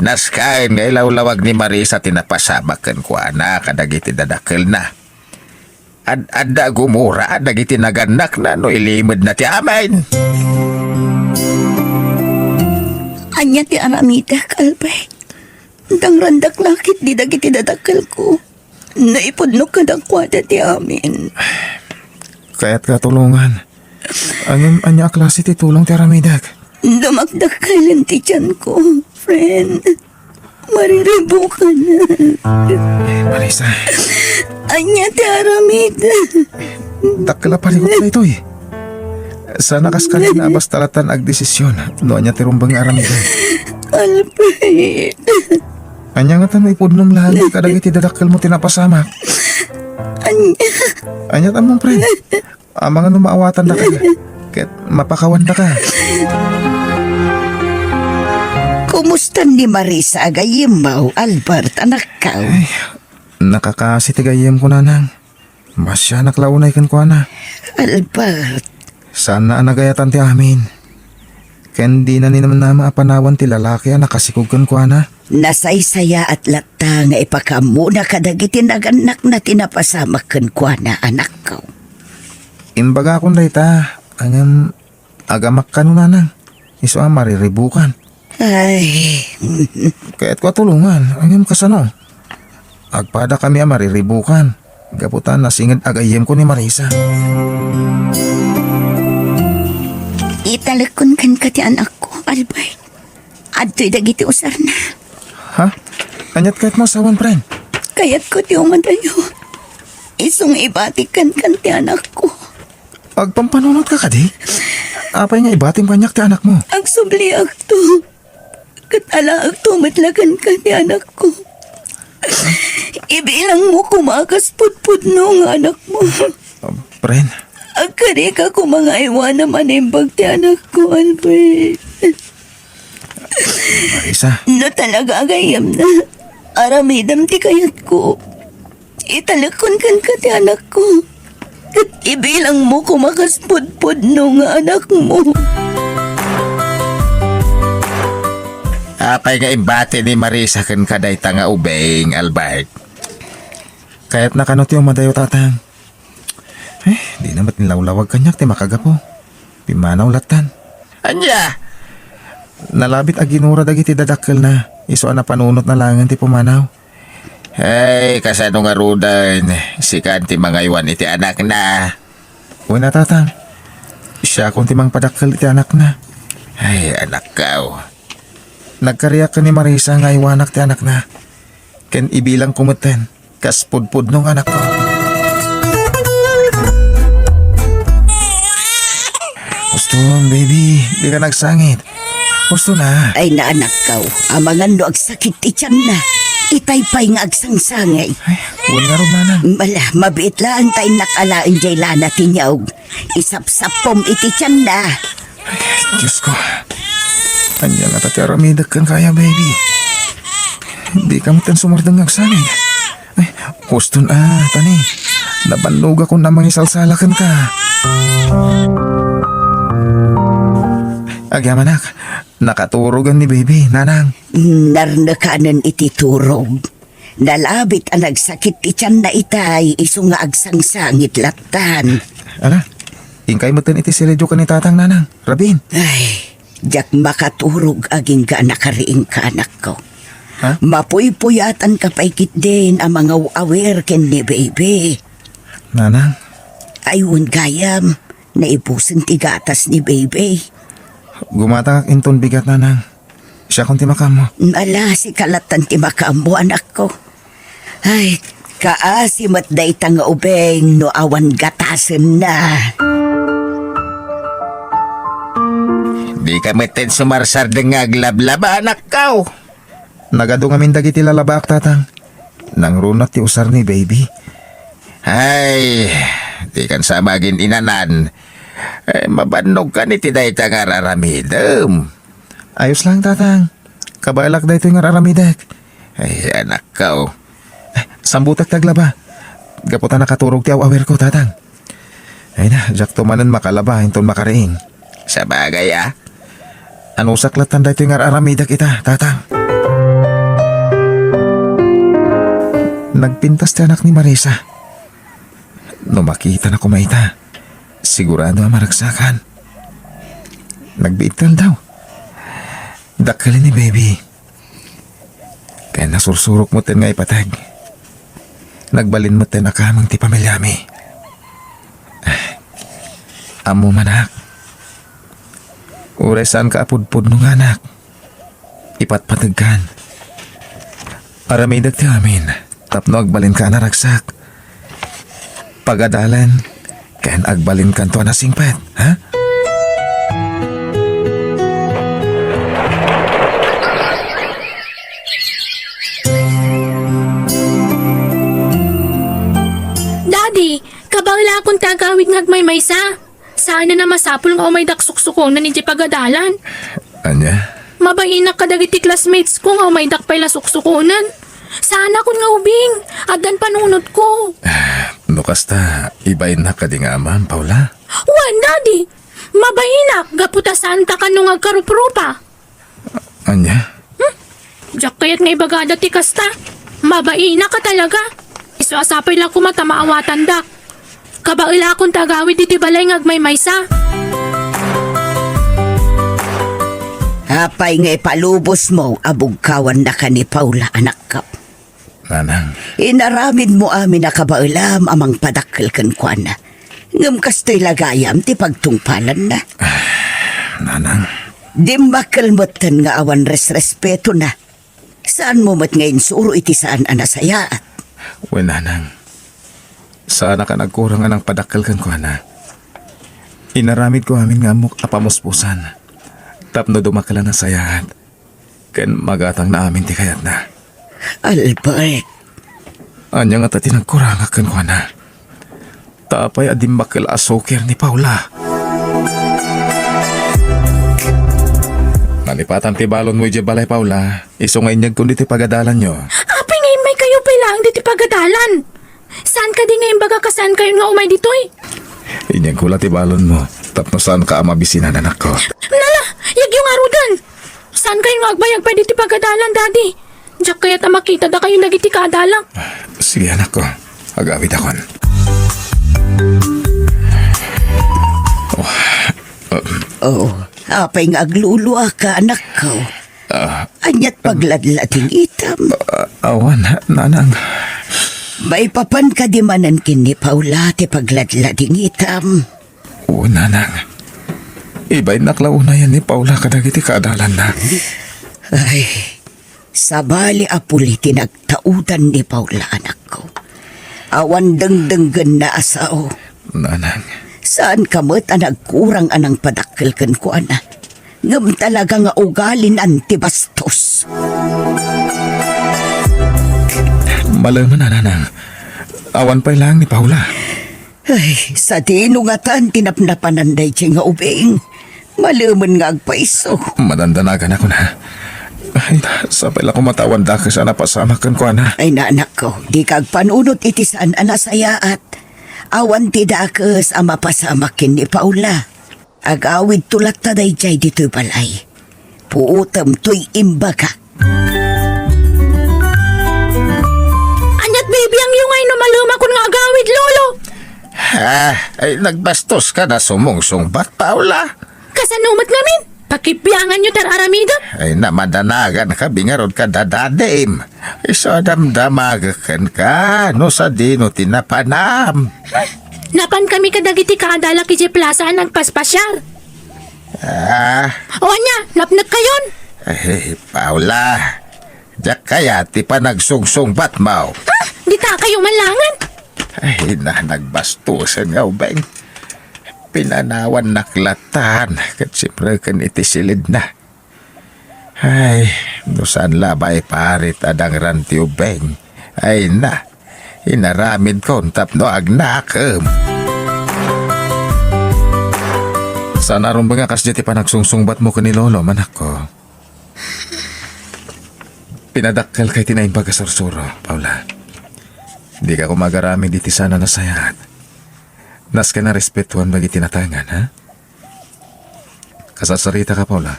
Naskaen nga ilawlawag ni Marisa ti napasamak kenkuana kadagiti dadakkelna. Ad-adda a gumura dagiti nagannakna no ilimedna ti amin. Ania ti aramidek, Albert? Dangrandak la ketdi dagiti dadakkelko. No ipudnok kadakuada ti amin. Kayatka a tulongan. Ngem ania a klase ti tulong ti aramidek? Dumakdakkelen ti tianko, friend. Mariribukan. Marisa. Ania ti aramid? Dakkel a parigot daytoy. Saan a kas kanina a basta latta agdesision no ania ti rumbeng nga aramiden. Albert. Ania ngata no ipudnom laeng kadagiti dadakkelmo ti napasamak? Ania? Ania ti ammom, pre? Amangan no maawatandaka ket mapakawandaka. Kumusta ni Marisa a gayyemmo, Albert, anakko? Ay, nakakasi ti gayyemko, nanang. Masianak la unay kenkuana. Albert. Saanna a nagayatan ti amin. Ken dina ni namnama a panawan ti lalaki a nakasikog kenkuana. Nasaysayaat latta nga ipakaammona kadagiti nagannakna ti napasamak kenkuana, anakko. Imbagakon dayta, ngem agamak kano, nanang. Isu a mariribukan. Ay. Kayatko a tulongan, ngem kasano? Agpadakami a mariribukan, gapu ta nasinged a gayyemko ni Marisa. Italekkon kenka ti anakko, Albert. Adtoy dagiti usarna. Ha? Aniat kayatmo a sawen, friend? Kayatko ti umadayo. Isu nga ibatik kenka ti anakko. Agpampanunotka kadi? Apay nga ibatim kaniak ti anakmo? Agsubliakto. Ket alaekto met la kenka ti anakko. Ibilangmo koma kas pudpudno nga anakmo. Um, friend. Agkarika koma nga aywanam a naimbag ti anakko, Albert. Marisa. No talaga a gayyemna, aramidem ti kayatko. Italekkon kenka ti anakko. Ket ibilangmo koma kas pudpudno nga anakmo. Apay nga imbati ni Marisa kenka dayta nga ubing, Albert? Kayatna kano ti umadayo, tatang? Eh, dina met inlawlawag kaniak ti makagapu. Pimmanaw lattan. Ania? Nalabit a ginura dagiti dadakkelna, isu a napanunotna laengen ti pumanaw. Ay, kasano ngaruden? Sikan ti mangaywan iti anakna. Wen a, tatang. Siakon ti mangpadakkel iti anakna. Ay, anakkaw. Nagkariak ken ni Marisa nga aywanak ti anakna. Ken ibilangko metten kas pudpudno nga anakko. Huston, baby, dika nagsangit. Huston a. Ay, naanakkaw, amangan no agsakit ti tianna. Itay pay nga agsangsangit. Ay, wen ngarud, nanang. Ala, mabiit laeng ta innak alaen diay lana ti niyog. Isapsappom iti tianna. Ay, Diosko. Ania ngata ti aramidek kenka, baby? Dika metten sumardeng nga agsangit. Ay, huston a, tani. Nabannogakon a mangisalsala kenka. Agyamanak, nakaturogen ni baby, nanang. Narnekanen iti turog. Nalabit a nagsakit ti tianna itay, isu nga agsangsangit lattan. Ala, inkay metten iti seledio ken ni tatang, nanang. Rabin. Ay, diak makaturog agingga a nakariingka, anakko. Ha? Mapuypuyatanka pay ketdin a mangaw-awir ken ni baby. Nanang. Ay, wen gayam, naibusen ti gatas ni baby. Gumatangak inton bigat, nanang. Siakon ti makaammo. Ala, sika lattan ti makaammo, anakko. Ay, kaasi met dayta nga ubing no awan gatasenna. Dika metten sumarsardeng nga aglablaba, anakkaw. Nagadu ngamin dagiti lalabaak, tatang. Nangruna ti usar ni baby. Ay, dikan sa magin-inanan. Eh, mabannogkan iti dayta nga ar-aramidem. Ayos lang, tatang. Kabaelak daytoy nga ar-aramidek. Ay, anakkaw. Eh, sambutek ti aglaba. Gapu ta nakaturog ti aw-awirko, tatang. Ay na, diakto manen makalaba inton makariing. Sabagay a. Anusak lattan daytoy nga ar-aramidek ita, tatang. Nagpintas ti anak ni Marisa. No makitana koma ita, sigurado a maragsakan. Nagbiit ti aldaw. Dakkel ni baby. Ken nasursurok metten nga ipateg. Nagbalin metten a kameng ti pamiliami. Ammo manak. Uray saanka a pudpudno nga anak. Ipatpategkan. Aramidek ti amin tapno agbalinka a naragsak. Pagadalen, ken agbalinkanto a nasingpet, ha? Daddy, kabaelakon ti agawid nga agmaymaysa. Saanen a masapul nga umaydak suksukonen idiay pagadalan. Ania? Mabainak kadagiti classmates ko nga umaydak pay la suksukonen. Saanakon nga ubing. Addan panunotko. Ah, no kasta, ibainnak kadi nga amam, Paula? Wen, Daddy. Mabainak gapu ta saanta kano nga agkaruprupa. Ania? Hmm? Diak kayat nga ibagada ti kasta. Mabainak a talaga. Isu a sapay la koma ta maawatandak. Kabaelakon ti agawid iti balay nga agmaymaysa. Apay nga ipalubosmo a bugkawannaka ni Paula, anakko? Nanang. Inaramidmo amin a kabaelam a mangpadakkel kenkuana. Ngem kastoy la gayam ti pagtungpalanna. Nanang. Dimmakkel metten nga awan resrespetona. Saanmo met nga insuro iti saan a nasayaat? Wen, Nanang. Saanak a nagkurang a nangpadakkel kenkuana. Inaramidko amin nga ammok a pamuspusan tapno dumakkel a nasayaat ken magatangna amin ti kayatna. Albert. Ania ngata ti nagkurangak kenkuana? Ta apay a dimmakkel a suker ni Paula? Nalipatan ti balonmo idiay balay, Paula. Isu nga inyegkon ditoy pagadalanyo. Apay nga immaykayo pay laeng ditoy pagadalan? Saan kadi nga imbagak a saankayon nga umay ditoy? Inyegko la ti balonmo tapno saanka a mabisinan, anakko. Nala, yegyo ngaruden! Saankayon nga agbayag pay ditoy pagadalan, Daddy. Diak kayat a makita dakayo dagiti kaadalak. Sige, anakko. Agawidakon. Oh, um. Oh, apay nga agluluaka, anakko? Ah. Ania't pagladladingitam? Ah, awan, nanang. Maipapan kadi manen ken ni Paula ti pagladladingitam? Oo, nanang. Ibainnak la unayen ni Paula kadagiti kaadalanna. Ay, sabali a puli ti nagtaudan ni Paula, anakko. Awan dengdenggenna a sao. Nanang. Saanka met a nagkurang a nangpadakkel kenkuana. Ngem talaga nga ugalinan ti bastos. Malemen a, nanang. Awan pay laeng ni Paula. Ay, sadino ngatan ti napnapanan daydiay nga ubing? Malemen nga agpayso. Madandanaganak, ha? Ay, sapay la koma ta awan dakes a napasamak kenkuana. Ay, anakko, dika agpanunot iti saan a nasayaat. Awan ti dakes a mapasamak ken ni Paula. Agawidto latta daydiay ditoy balay. Puotem toy imbagak. Ania't bibiangyo nga no malemakon nga agawid, Lolo? Ah, ay, nagbastoska a sumungsungbat, Paula. Kasano met ngamin? Pakibianganyo ti ar-aramidek? Ay, namadanaganka ngarud kada dadim. Isu a damdamagek kenka no sadino ti napanam. Napankami kadagiti kaadalak idiay plasa a nagpaspasiar. Ah. O ania, napnekkayon? Ay, Paula, diak kayat ti panagsungsungbatmo. Ha? Ditakayo man laengen? Ay, na, nagbastosen nga ubing. Pinanawannak latan ket simreken iti silidna. Ay, no saan la a maiparit a dangran ti ubing. Ay na, inaramidkon tapno agnakem. Saan a rumbeng a kasdiay ti panagsungsungbatmo ken ni Lolo, anakko. Pinadakkelka iti naimbag a sursuro, Paula. Dika koma agaramid iti saan a nasayaat. Nasken a respetuem dagiti natengnga, ha? Kasarsaritaka, Paula.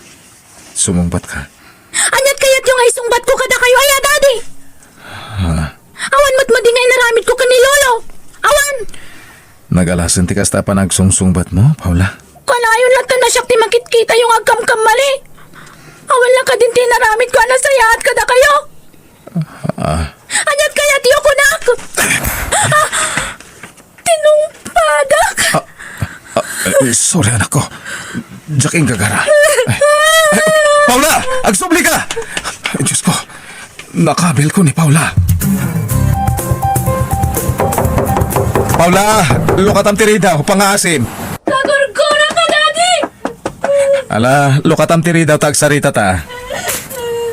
Sumungbatka. Ania't kayatyo nga isungbatko kadakayo aya, Daddy? Ha? Awan met madi nga inaramidko ken ni Lolo. Awan! Nagalasen ti kasta a panagsungsungbatmo, Paula? Kanayon latta a siak ti makitkitayo nga agkamkamali. Awan la kadin ti inaramidko a nasayaat kadakayo. Ah. Ania't kayatyo, kunak? Ah! Tinungpadak. Ah, ah, eh, sorry, anakko. Diak inggagara. Ay, ay, Paula! Agsublika! Ay, Diyos ko. Nakabilko ni Paula. Paula! Lukatam ti ridaw. Pangaasim. Nagurguraka, Daddy! Ala, lukatam ti ridaw ta agsaritata.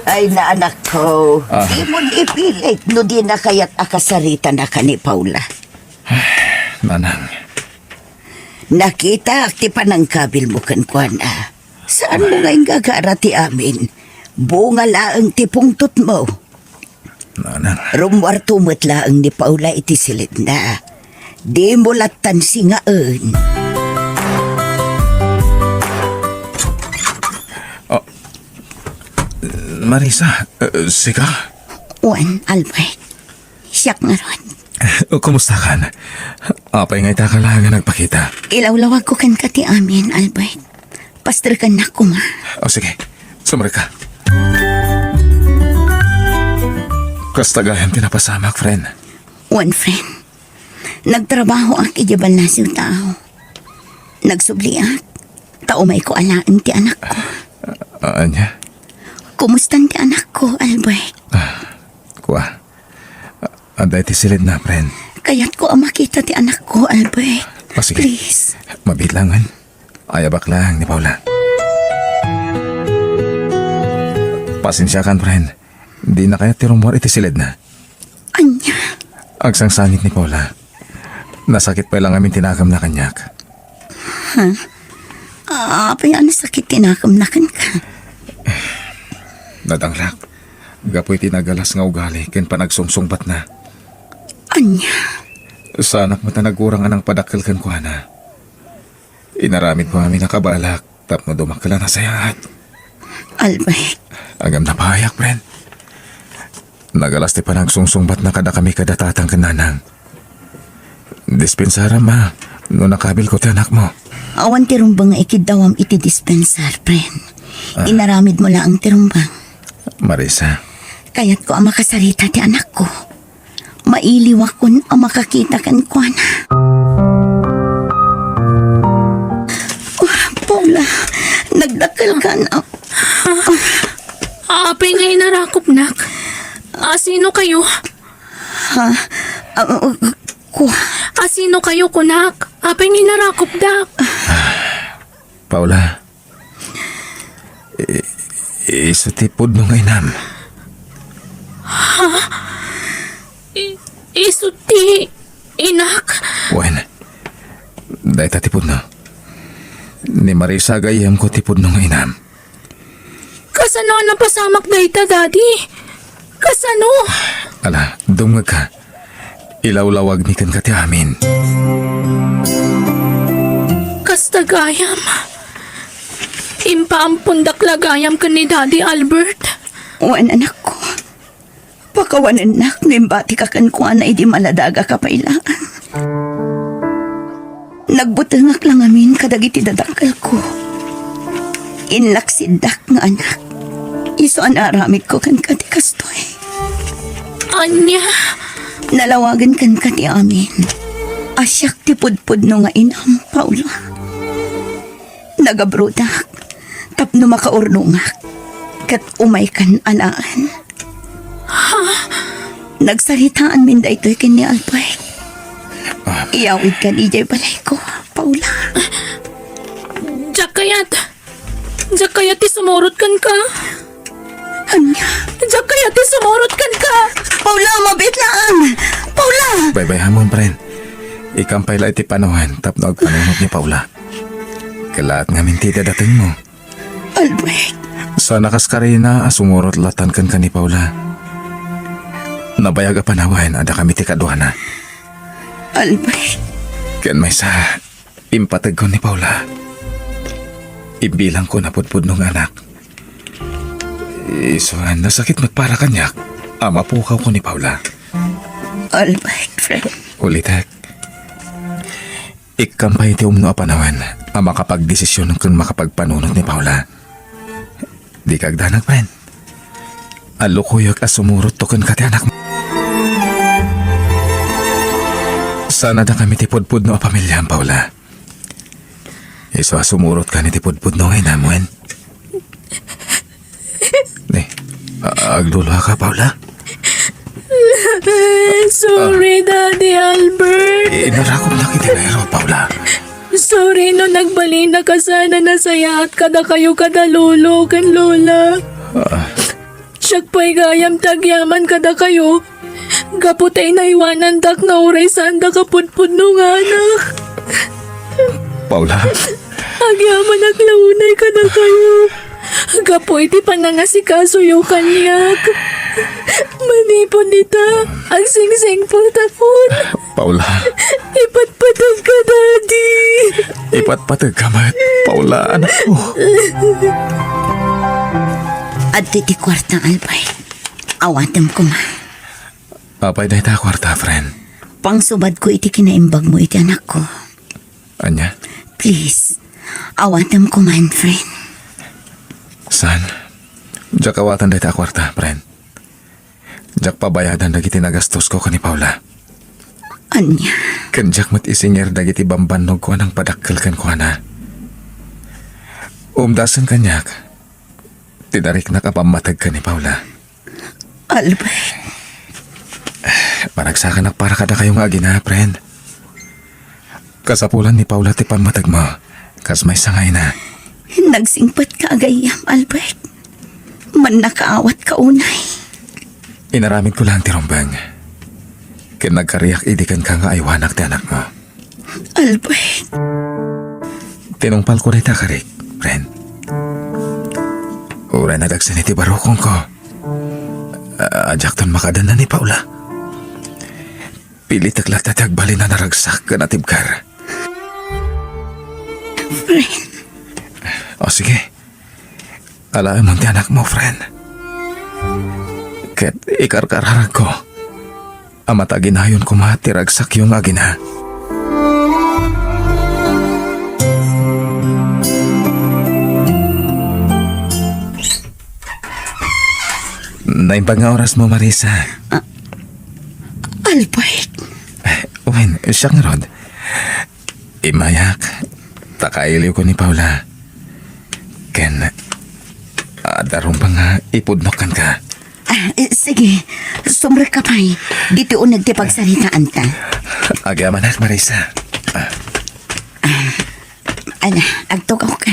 Ay, anakko. Ah. Dimon ipilit no dina kayat a kasaritanaka ni Paula. Nanang. Nakitaak ti panangkabilmo kenkuana. Saanmo nga inggagara ti amin. Bunga laeng ti pungtotmo. Nanang. Rummuarto met laeng ni Paula iti silidna. Dimo lattan singaen. Marisa, eh, sika? Wen, Albert. Siak ngarud. Kumusta kan? Apay nga ita ka laeng nga nagpakita? Ilawlawagko kenka ti amin, Albert. Pasterkannak koma. O, sige. Sumrek ka. Kasta gayam ti napasamak, friend. Wen, friend. Nagtrabahoak idiay ballasiw tao. Nagsubliak, ta umayko alaen ti anakko. A-, ania? Kumustan ti anakko, Albert? Ah, kua. A-, adda iti silidna, friend. Kayatko a makita ti anakko, Albert. Ah, sige. Please. Mabiit laengen. Ayabak laeng ni Paula. Pasensiakan, friend. Dina kayat ti rummuar iti silidna. Ania? Agsangsangit ni Paula. Nasakit pay la ngamin ti nakemna kaniak. Ha? Apay a nasakit ti nakemna kenka? Nadanglak. Gapu iti nagalas nga ugali ken panagsungsungbatna. Ania? Saanak met a nagurang a nangpadakkel kenkuana. Inaramidko amin a kabaelak tapno dumakkel a nasayaat. Albert. Ngem napahayak, friend. Nagalas ti panagsungsungbatna kadakami kada tatang ken nanang. Dispensaram a, no nakabilko ti anakmo. Awan ti rumbeng nga ikiddawam iti dispensar, friend. Ah. Inaramidmo laeng ti rumbeng. Marisa. Kayatko a makasarita ti anakko. Mailiwakon a makakita kenkuana. Oh, Paula, nagdakkelkan. Ah, apay nga inarakupnak? Asino kayo? Ha? Ah, uh, ku- Asino kayo, kunak? Apay nga inarakupdak? Paula, I-, isu ti pudno nga inam. Ha? I-, isu ti inak? Wen, dayta ti pudno. Ni Marisa a gayyemko ti pudno nga inam. Kasano a napasamak dayta, Daddy? Kasano? Ala, dumngegka. Ilawlawagmi kenka ti amin. Kasta gayam. Impaampondak la gayam ken ni Daddy Albert. Wen, anakko. Pakawanennak no imbatika kenkuana idi maladagaka pay laeng. Nagbutengak la ngamin kadagiti dadakkelko. Inlaksiddak nga anak. Isu a naaramidko kenka ti kastoy. Ania? Nalawagen kenka ti amin. A siak ti pudpudno nga inam, Paula. Nagabrodak tapno makaurnongak ket umaykan alaen. Ha? Nagsaritaanmin daytoy ken ni Albert. Ah. Iyawidkan idiay balayko, Paula. Diak kayat. Diak kayat ti sumurot kenka. Ania? Diak kayat ti sumurot kenka. Paula, mabiit laeng. Paula! Baybayamon, friend. Ikkan pay la iti panawen tapno agpanunot ni Paula. Kalaat ngamin ti idadatengmo. Albert. Saan a kas karina a sumurot latan kenka ni Paula. Nabayag a panawen a dakami ti kaduana. Albert. Ken maysa, impategko ni Paula. Imbilangko a pudpudno nga anak. Isu a nasakit met para kaniak a mapukawko ni Paula. Albert, friend. Ulitek. Ikkan pay ti umno a panawen a makapagdesisyon ken makapagpanunot ni Paula. Dika agdanag, friend. Allukoyek a sumurotto kenka ti anakmo. Saan a dakami ti pudpudno a pamiliam, Paula. Isu a sumurot ka iti pudpudno nga inam, wen? Ni, a-, agluluaka, Paula? Sorry, Daddy Albert. Inarakop na kiti nero, Paula. Sorry no nagbalinaka sana nasayaat kadakayo kada lolo ken lola. Ah. Siak pay gayam ti agyaman kadakayo. Gapu ta inaywanandak nga uray saandak a pudpudno nga anak. Paula. Agyamanak la unay kadakayo. Gapu iti panangasikasoyo kaniak. Manipud ita, agsingsingpeltakon. Paula. Ipatpategka, Daddy. Ipatpategka met, Paula, anakko. Adtoy ti kuarta, Albert. Awatem koma. Apay dayta a kuarta, friend? Pangsubadko iti kinaimbagmo iti anakko. Ania? Please, awatem koma, friend. Saan? Diak awaten dayta a kuarta, friend. Diak pabayadan dagiti nagastosko ken ni Paula. Ania? Ken diak met isingir dagiti bambannogko a nangpadakkel kenkuana. Umdasen kaniak, tinariknak a pammateg ken ni Paula. Albert. Managsakanak para kadakayo nga agina, friend. Kasapulan ni Paula ti pammategmo, kas maysa nga ina. Nagsingpetka a gayyem, Albert. Mannakaawatka unay. Inaramidko laeng ti rumbeng. Ken nagkariak idi kenka nga aywanak ti anakmo. Albert. Tinungpalko dayta a karik, friend. Uray nadagsen iti barukongko, a-, a diakton makadanna ni Paula. Pilitek latta ti agbalin a naragsak ken natibker. Friend. O, sige. Alaemon ti anakmo, friend. Ket ikarkararagko a mataginayon koma ti ragsakyo nga agina. Naimbag nga orasmo, Marisa. Ah, Albert. Wen, siak ngarud. Immayak, ta kailiwko ni Paula. Ken, adda rumbeng nga ipudnok kenka. Ah, eh, sige. Sumrekka pay. Ditoy uneg ti pagsaritaanta. Agyamanak, Marisa. Ah. Ah, ala, agtugawka.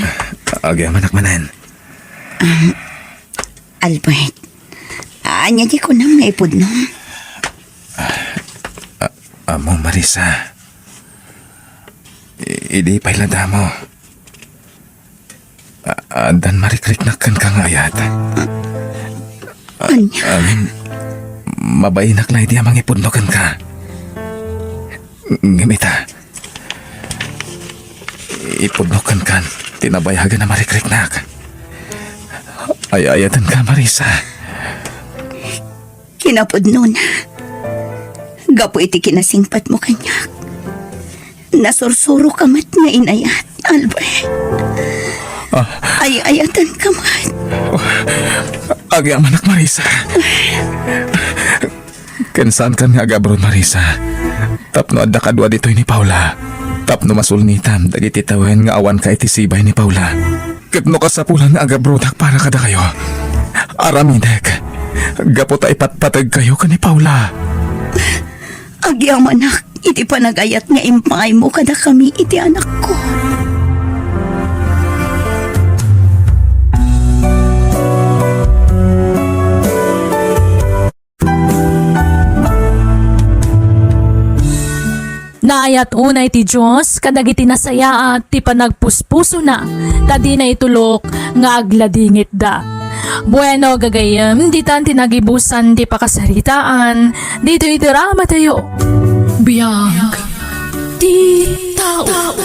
Agyamanak manen. Ah, Albert, ania ti kunam nga ipudno? Ah, ah, ammo, Marisa. I-, idi pay la damo. A-, addan marikriknak kenka nga ayat. A-, ania? Amin, mabainak la idi a mangipudno kenka. Ngem ita, ipudno kenkan ti nabayagen a marikriknak. Ay-ayatenka, Marisa. Kinapudnona, gapu iti kinasingpetmo kaniak, nasursuroka met nga inayat, Albert. Ah. Ay-ayatenka met. Agyamanak, Marisa. Ken saankan nga agabron, Marisa, tapno adda kadua ditoy ni Paula, tapno masulnitam dagiti tawen nga awanka iti sibay ni Paula. Ket no kasapulan nga agabrodak para kadakayo, aramidek gapu ta ipatpategkayo ken ni Paula. Agyamanak iti panagayat nga impaymo kadakami iti anakko. Naayat unay ti Dios kadagiti nasayaat ti panagpuspusona, ta dina itulok nga agladingitda. Bueno, gagayyem, ditan ti nagibusan ti pakasaritaan ditoy dramatayo. Biag ti tao.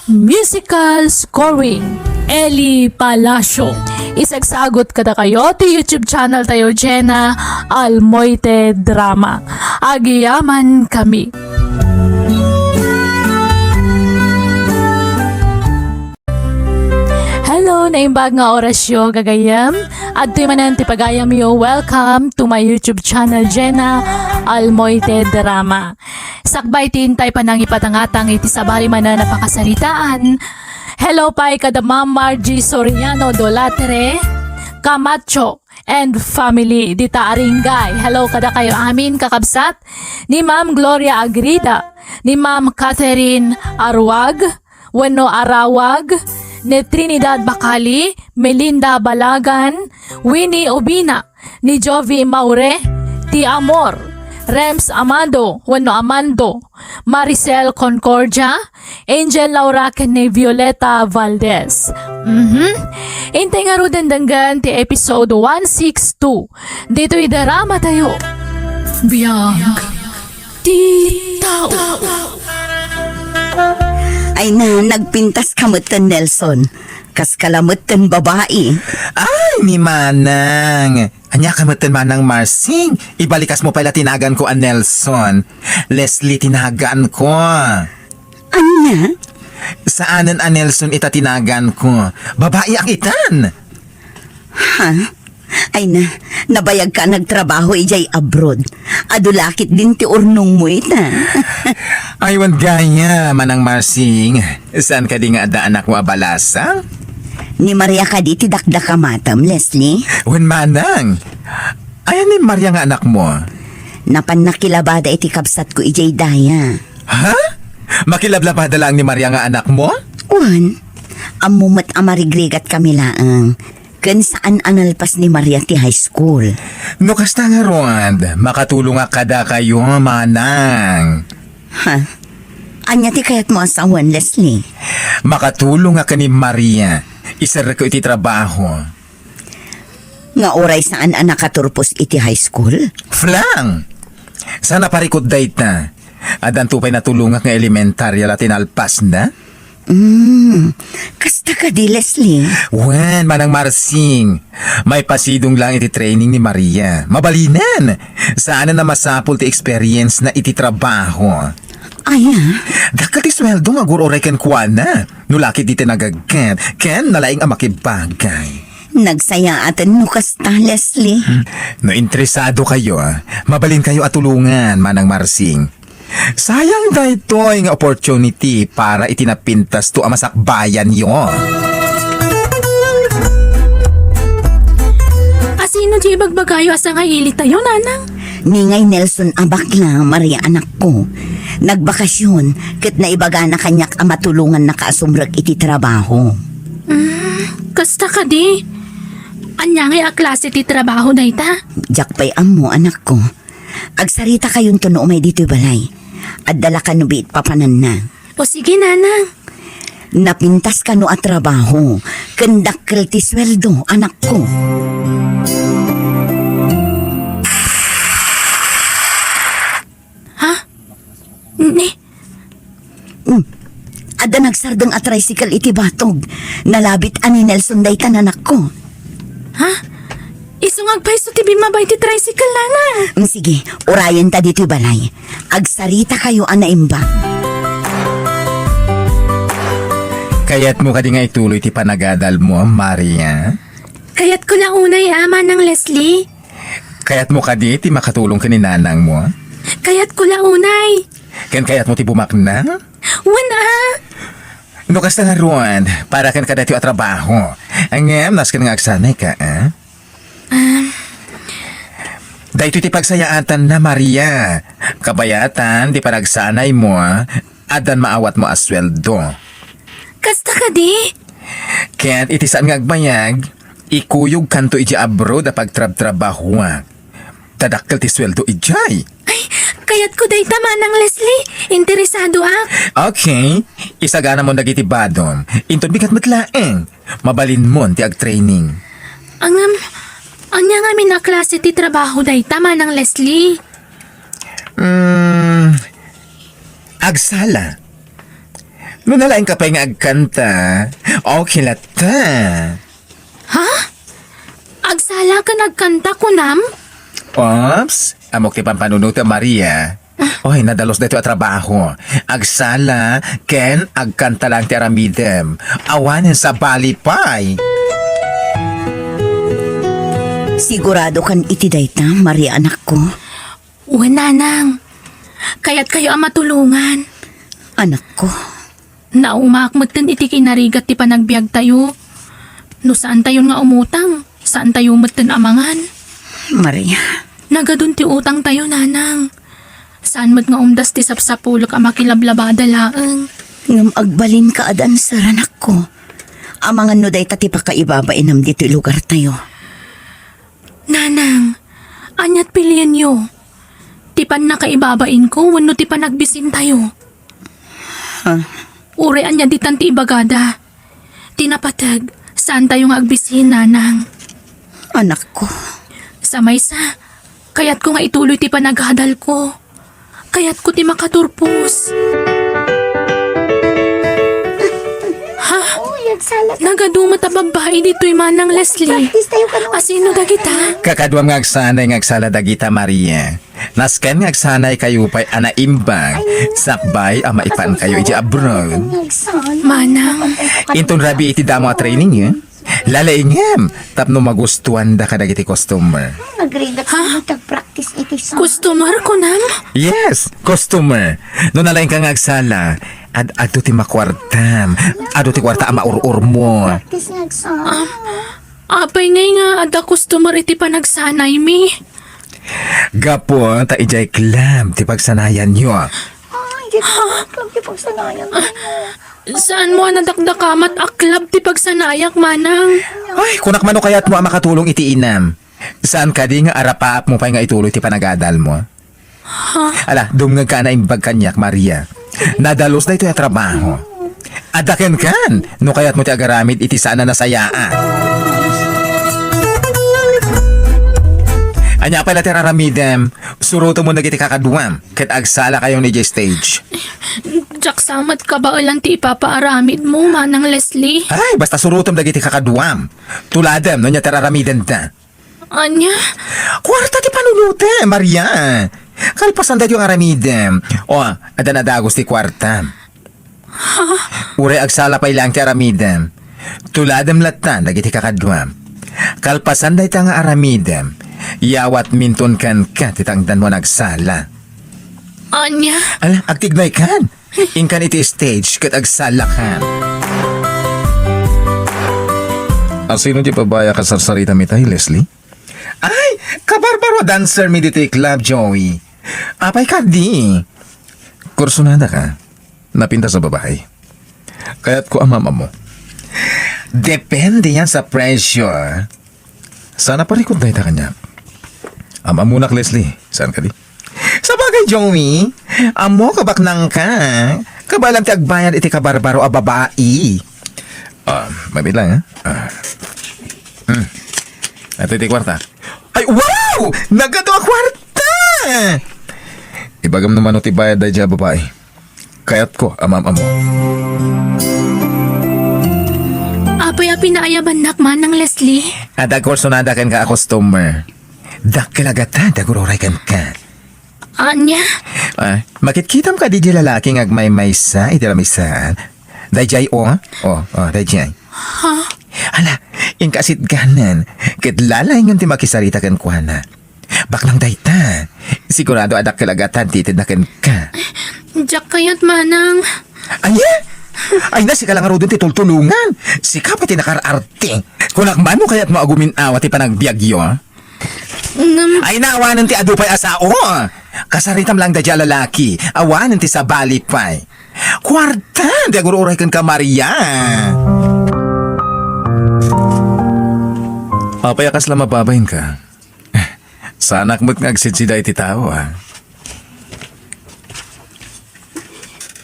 Musical scoring, Eli Palacio. Isagsagut kadakayo ti YouTube channel tayo, Jenna Almoite Drama. Agyamankami. Hello, naimbag nga orasyo, gagayyem. Adtoy manen ti pagayamyo. Welcome to my YouTube channel, Jenna Almoite Drama. Sakbay ti intay panangipatangatang iti sabali manen a pakasaritaan. Hello pay kada Ma'am Margie Soriano Dolatre Camacho and family dita Aringay. Hello kadakayo amin, kakabsat. Ni Ma'am Gloria Agrida, ni Ma'am Catherine Aruag, wenno Arawag, ni Trinidad Bacali, Melinda Balagan, Winnie Ubina, ni Jovi Maure, Ti Amor, Rems Amado wenno Amando, Maricel Concordia, Angel Laura ken ni Violeta Valdez. Mhm. Intay ngaruden denggen ti episode one six two ditoy dramatayo. Biag ti tao. Ay na, nagpintas ka metten, Nelson. Kas ka la metten babai. Ay, ni Manang. Ania ka metten, Manang Marsing? Ibalikas mo pay la tinagan ko a Nelson. Leslie tinagan ko. Ania? Saanen a Nelson ita tinagan ko. Babai a kitan. Ha? Ay na, nabayag ka nagtrabaho idiay abroad. Adu la ketdin ti urnongmo ita. Ay, wen gayam, Manang Marsing. Saan kadi nga adda anakmo a balasang? Ni Maria kadi ti dakdakamatem, Leslie? Wen, Manang. Ayan ni Maria nga anakmo? Napan nakilabada iti kabsatko idiay daya. Ha? Makilablabada laeng ni Maria nga anakmo? Wen, ammo met a marigrigat kami laeng. Ken saan a nalpas ni Maria ti high school. No kasta ngarud, makatulongak kadakayo, Manang. Ha? Ania ti kayatmo a sawen, Leslie? Makatulongak ken ni Maria. Iserrekko iti trabaho. Nga uray saan a nakaturpos iti high school? Flang! Saan a parikut dayta? Addanto pay natulongak nga elementaria la ti nalpasna? Mm, kasta kadi, Leslie? Wen, Manang Marsing. Maipasidong lang iti training ni Maria. Mabalinen! Saanen a masapul ti experience na iti trabaho. Aya? Dakkel ti sweldo nga agur-uray kenkuana. No la ketdi ti nagagget, ken nalaing a makibagay. Nagsayaaten no kasta, Leslie. Hmm. No interesado kayo, mabalin kayo a tulongan, Manang Marsing. Sayang daytoy nga opportunity para iti napintasto a masakbayanyo. Asino ti ibagbagayo a sangailitayo, Nanang? Ni ngay Nelson a bakla, Maria, anakko. Nagbakasyon, ket naibagana kaniak a matulongannaka a sumrek iti trabaho. Mm, kasta kadi? Ania ngay a klase ti trabaho dayta? Diak pay ammo, anakko. Agsarita kayonto no umay ditoy balay. Adda la kano biit papananna. O sige, Nanang. Napintas kano a trabaho, ken dakkel ti sweldo, anakko. Ha? Ni? Hmm. Adda nagsardeng a tricycle iti batog. Nalabit a ni Nelson dayta, anakko. Ha? Isu nga agpayso ti bimmaba iti tricycle, Nanang. Hmm, sige, urayenta ditoy balay. Agsarita kayo a naimbag. Kayatmo kadi nga ituloy ti panagadalmo, Maria? Kayatko la unay, a, Manang Leslie. Kayatmo kadi ti makatulong ken ni nanangmo? Kayatko la unay. Ken kayatmo ti bumaknang? Wen, a. No kasta ngarud, para ken kadaytoy a trabaho. Ngem, nasken nga agsanayka, a? Um. Daytoy ti pagsayaatanna, Maria. Kabayatan ti panagsanaymo, addan maawatmo a sueldo. Kasta kadi? Ket iti saan nga agbayag, ikuyogkanto idiay abroad a pagtrabtrabahoak. Ta dakkel ti sueldo idiay. Ay, kayatko dayta, Manang Leslie. Interesadoak. Okay. Isaganamon dagiti badom. Inton bigat met laeng, mabalinmon ti agtraining. Ngem, ania ngamin a klase ti trabaho dayta, Manang Leslie? Mm, agsala. No nalaingka pay nga agkanta, okay latta. Ha? Agsala ken agkanta, kunam? Oops, ammok ti pampanunotem, Maria. Oy, nadalus daytoy a trabaho. Agsala ken agkanta laeng ti aramidem. Awanen sabali pay. Sigurado kan iti dayta, Maria, anakko? Wen, Nanang. Kayatkayo a matulongan. Anakko. Naumaak metten iti kinarigat ti panagbiagtayo. No saantayon nga umutang, saantayo metten a mangan. Maria. Nagadun ti utangtayo, Nanang. Saan met nga umdas ti sapsapulek a makilablabada laeng. Ngem agbalinka a dancer, anakko. Amangan no dayta ti pakaibabainam ditoy lugartayo. Nanang, ania't pilienyo? Ti pannakaibabainko wenno ti panagbisintayo? Ha? Uray ania ditan ti ibagada. Ti napateg, saantayo nga agbisin, Nanang. Anakko. Sa maysa, kayatko nga ituloy ti panagadalko. Kayatko ti makaturpos. Nagadu met a babbai ditoy, Manang Leslie. Asino dagita? Kakaduam nga agsanay nga agsala dagita, Maria. Nasken nga agsanay kayo pay a naimbag sakbay a maipan kayo iti abroad. Manang. Inton rabii iti damo a training, eh? Lalaingem tapno magustuanda kadagiti customer. Nagrigat Ha? Customer, kunam? Yes, customer. No nalaingka nga agsala, ad-adu ti makuartam. Adu ti kuarta a maur-urmo. Apay ngay nga adda customer iti panagsanaymi? Gapu ta idiay club ti pagsanayanyo. Ay, di Ha? Club ti pagsanayan. Saanmo a nadakdakamat a club ti pagsanayak, Manang? Ay, kunak man no kayatmo a makatulong iti inam. Saan kadi nga arapaapmo pay nga ituloy ti panagadalmo? Ha? Ala, dumngegka a naimbag kaniak, Maria. Nadalus daytoy a trabaho. Adda kenkan, no kayatmo ti agaramid iti saan a nasayaat. Ania pay la ti aramidem, surotem dagiti kakaduam, ket agsala kayo idiay stage. Diak sa met kabaelan ti ipapaaramidmo, Manang Leslie. Ay, basta surotem dagiti kakaduam. Tuladem no ania ti aramidenda. Ania? Kuarta ti panunotem, Maria. Kalpasan daytoy nga aramidem. O, adda nadagus ti kuarta. Ha? Uray agsala pay laeng ti aramidem. Tuladem latta dagiti kakaduam. Kalpasan dayta nga aramidem, yawatminton kenka ti tangdanmo a nagsala. Ania? Ala, agtignaykan. Inkan iti stage ket agsalakan. Asino ti babbai a kasarsarita mi tay, Leslie? Ay, kabarbaro a dancer mi ditoy club, Joey. Apay kadi? Kursunada ka? Napintas a babai. Kayatko a maam-ammo. Depende yan sa presyo, ah. Sana parikot dayta kaniak. Am-ammonak, Leslie. Saan kadi? Sabagay, Joey, ammok a baknangka. Kabaelam ti agbayad iti kabarbaro a babai. Ah, mabiit lang, ha? Ah. Hmm. Ito iti kuarta. Ay, wow! Nagadu a kuarta! Ibagam no mano ti bayad daydiay a babai. Kayatko a maam-ammo. Apay a pinaayabannak, Manang Leslie? Adda kursunada kenka a customer. Dakkel a gatad ti agur-uray kenka. Ania? Ah, makitkitam kadi diay lalaki nga agmaymaysa iti lamisaan? Daydiay, o. O, o, daydiay. Ha? Ala, inka a sitganan, ket lalaingem ti makisarita kenkuana. Baknang dayta. Sigurado a dakkel a gatad ti itedna kenka. Diak kayat, Manang. Ania? Ay na, sika la ngaruden ti tultulongan. Sika pay ti nakaar-arte. Kunak man no kayatmo a gumin-awa ti panagbiagyo, a? Ngem Ay na, awanen ti adu pay a sao. Kasaritam laeng daydiay a lalaki. Awanen ti sabali pay. Kuarta, ti agur-uray kenka, Maria. Apay a kasla mababainka? Saanak met nga agsidsida iti tao, a.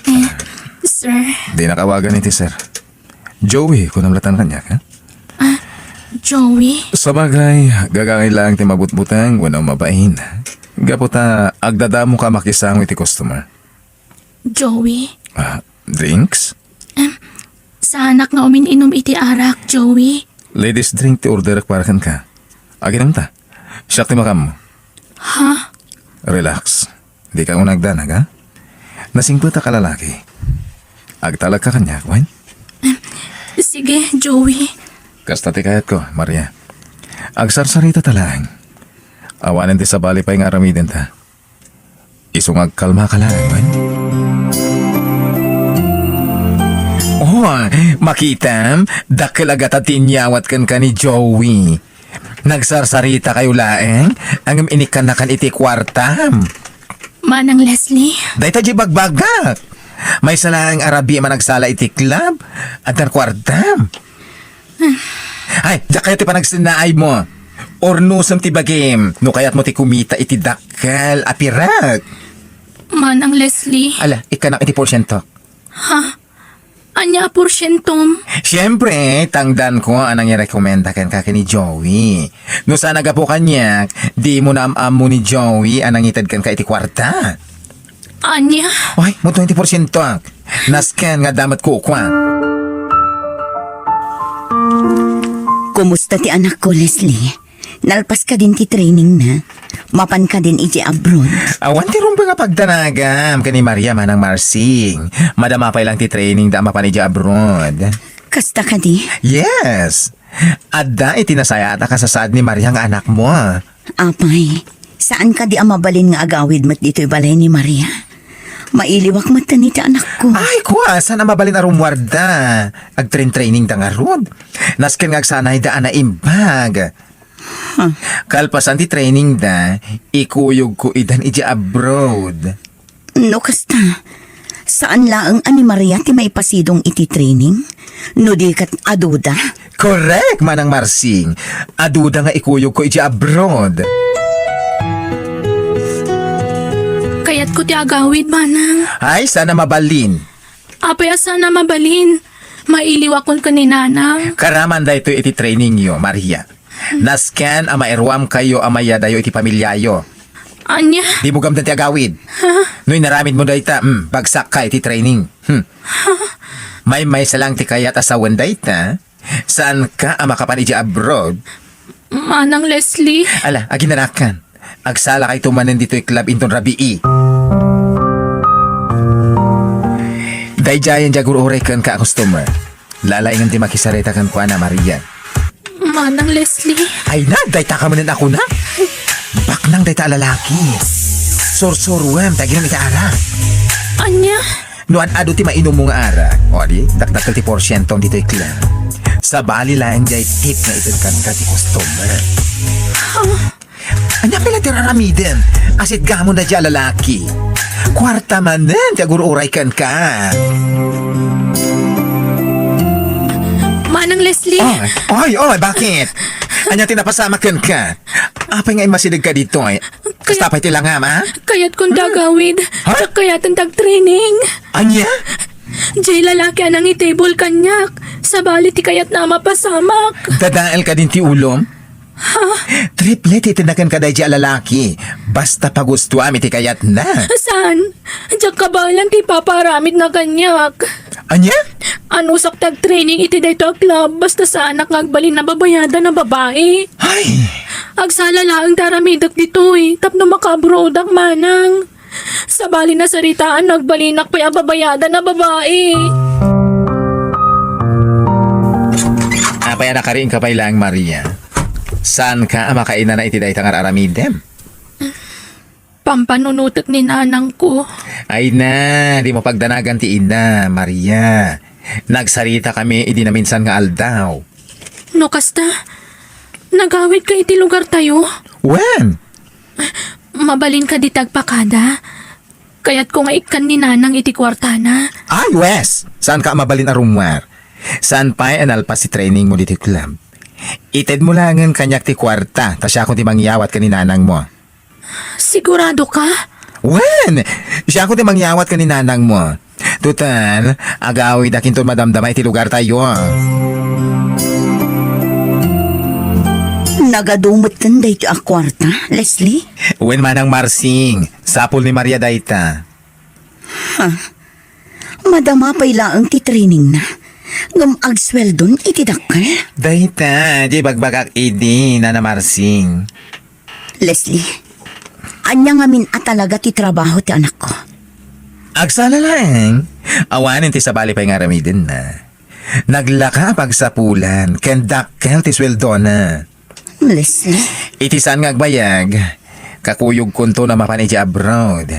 Eh, sir. Dinak awagan iti sir. Joey, kunam latta kaniak, ha? Ah, Joey? Sabagay, gagangay laeng ti mabutbuteng wenno mabain. Gapu ta agdadamoka a makisango iti customer. Joey? Ah, drinks? Em, saanak nga umin-inum iti arak, Joey. Ladies drink ti orderek para kenka. Aginomta. Siak ti makaammo. Ha? Relax. Dika unay agdanag, ha? Nasingpetak a lalaki. Agtalagka kaniak, wen? Sige, Joey. Kasta ti kayatko, Maria. Agsarsaritata laeng. Awanen ti sabali pay nga aramidenta. Isu nga agkalmaka laeng, wen? Oh, makitam, dakkel a gatad ti inyawat kenka ni Joey. Nagsarsarita kayo laeng, ngem inikkannakan iti kuartam. Manang Leslie? Dayta diay bagbagak. Maysa laeng a rabii a managsala iti club, addan kuartam. Ay, diak kayat ti panagsennaaymo. Urnosem ti bagim, no kayatmo ti kumita iti dakkel a pirak. Manang Leslie. Ala, ikkanak iti porsiento. Ha? Ania a porsientom? Siempre, tangdanko a nangirekomenda kenka ken ni Joey. No saan a gapu kaniak, dimo naam-ammo ni Joey a nangited kenka iti kuarta. Ania? Ay, mo twenty porsiento. Nasken nga adda met kukua. Kumusta ti anakko, Leslie? Nalpas kadin ti trainingna? Mapan kadin iti abroad? Awan ti rumbeng a pagdanagam ken ni Maria, Manang Marsing. Madama pay lang ti trainingda a mapan iti abroad. Kasta kadi? Yes. Adda iti nasayaat a kasasaad ni Maria nga anakmo. Apay, saan kadi a mabalin nga agawid met ditoy balay ni Maria? Mailiwak met iti anakko. Ay, kua, saan a mabalin a rummuarda? Agtrain-trainingda ngarud. Nasken nga agsanayda a naimbag. Huh. Kalpasan ti trainingda, ikuyogko idan iti abroad. No kasta, saan laeng a ni Maria ti maipasidong iti training? No di ket aduda? Correct, Manang Marsing. Aduda nga ikuyogko iti abroad. Kayatko ti agawid, Manang. Ay, saan a mabalin. Apay a saan a mabalin. Mailiwakon ken ni Nanang. Karaman daytoy iti trainingyo, Maria. Nasken a mairuamkayo a mayadayo iti pamiliayo. Ania? Dimo gamden ti agawid. Ha? No inaramidmo dayta, hmm, bagsakka iti training. Hmm. Maymaysa lang ti kayat a sawen dayta. Saanka a makapan iti abroad? Manang Leslie. Ala, aginanakan. Agsalakayto manen ditoy club inton rabii. Daydiayen ti agur-uray kenka a customer. Lalaingem ti makisarita kenkuana, Maria. Manang Leslie. Ay na, dayta ka manen a kuna? Baknang dayta a lalaki. Sursuruem, ta aginom iti arak. Ania? No ad-adu ti mainummo nga arak, o di, dakdakkel ti porsientom ditoy club. Sabali laeng diay tip nga itedka ti customer. Ania pay la ti aramidem? Asitgamon daydiay a lalaki. Kuarta manen ti agur-uray kenka. Manang Leslie. Oy, oy, oy, bakit? Ania ti napasamak kenka? Apay nga immasidegka ditoy? Kasta pay ti langam, a? Kayatkon ti agawid. Ha? Diak kayaten ti agtraining. Ania? Diay lalaki a nangitable kaniak. Sabali ti kayatna a mapasamak. Dadael kadin ti ulom? Ha? Triple ti itedna kenka daydiay a lalaki. Basta pagustuam iti kayatna. Saan? Diak kabaelan ti ipapaaramidna kaniak. Ania? Anusak ti agtraining iti daytoy a club, basta saanak nga agbalin a babayadan a babai. Ay! Agsala laeng ti aramidek ditoy, tapno makaabroadak, Manang. Sabali nasaritaan, nagbalinak pay a babayadan a babai. Apay a nakariingka pay laeng, Maria? Saanka a makainana iti dayta nga ar-aramidem? Pampanunotek ni nanangko. Ay na, dimo pagdanagan ti ina, Maria. Nagsaritakami idi naminsan nga aldaw. No kasta, nagawidka iti lugartayo? Wen? Mabalin kadi ti agpakada? Kayatko nga ikkan ni nanang iti kuartana. Ay, wes! Saanka a mabalin a rummuar? Saan pay a nalpas ti trainingmo ditoy club? Itedmo laengen kaniak ti kuarta, ta siakon ti mangyawat ken ni nanangmo. Siguradoka? Wen! Siakon ti mangyawat ken ni nanangmo. Total, agawidak inton madamdama iti lugartayo. Nagadu metten daytoy a kuarta, Leslie? Wen, Manang Marsing, sapul ni Maria dayta. Ha? Madama pay laeng ti trainingna, ngem agsueldon iti dakkel? Dayta, diay ibagbagak idi, Nana Marsing. Leslie, ania ngamin a talaga ti trabaho ti anakko? Agsala laeng, awanen ti sabali pay nga aramidenna. Naglaka a pagsapulan, ken dakkel ti sueldona. Leslie? Iti saan nga agbayag, kakuyogkonto a mapan iti abroad.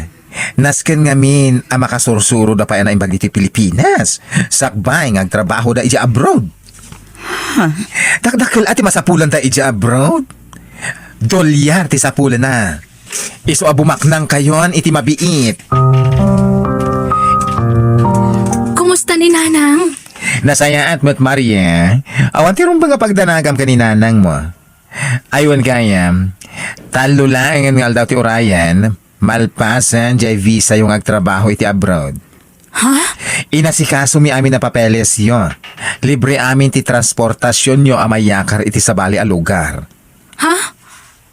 Nasken ngamin a makasursuroda pay a naimbag iti Pilipinas, sakbay nga agtrabahoda iti abroad. Huh? Dakdakkel a ti masapulanda iti abroad. Dolyar ti sapulna. Isu a bumaknangkayon iti mabiit. Kumusta ni Nanang? Nasayaat met, Maria. Awan ti rumbeng a pagdanagam ken ni nanangmo. Ay, wen gayam, tallo laengen nga aldaw ti urayan, malpasen diay visayo nga agtrabaho iti abroad. Ha? Inasikasomi amin a papelesyo. Libre amin ti transportasionyo a mayakar iti sabali a lugar. Ha?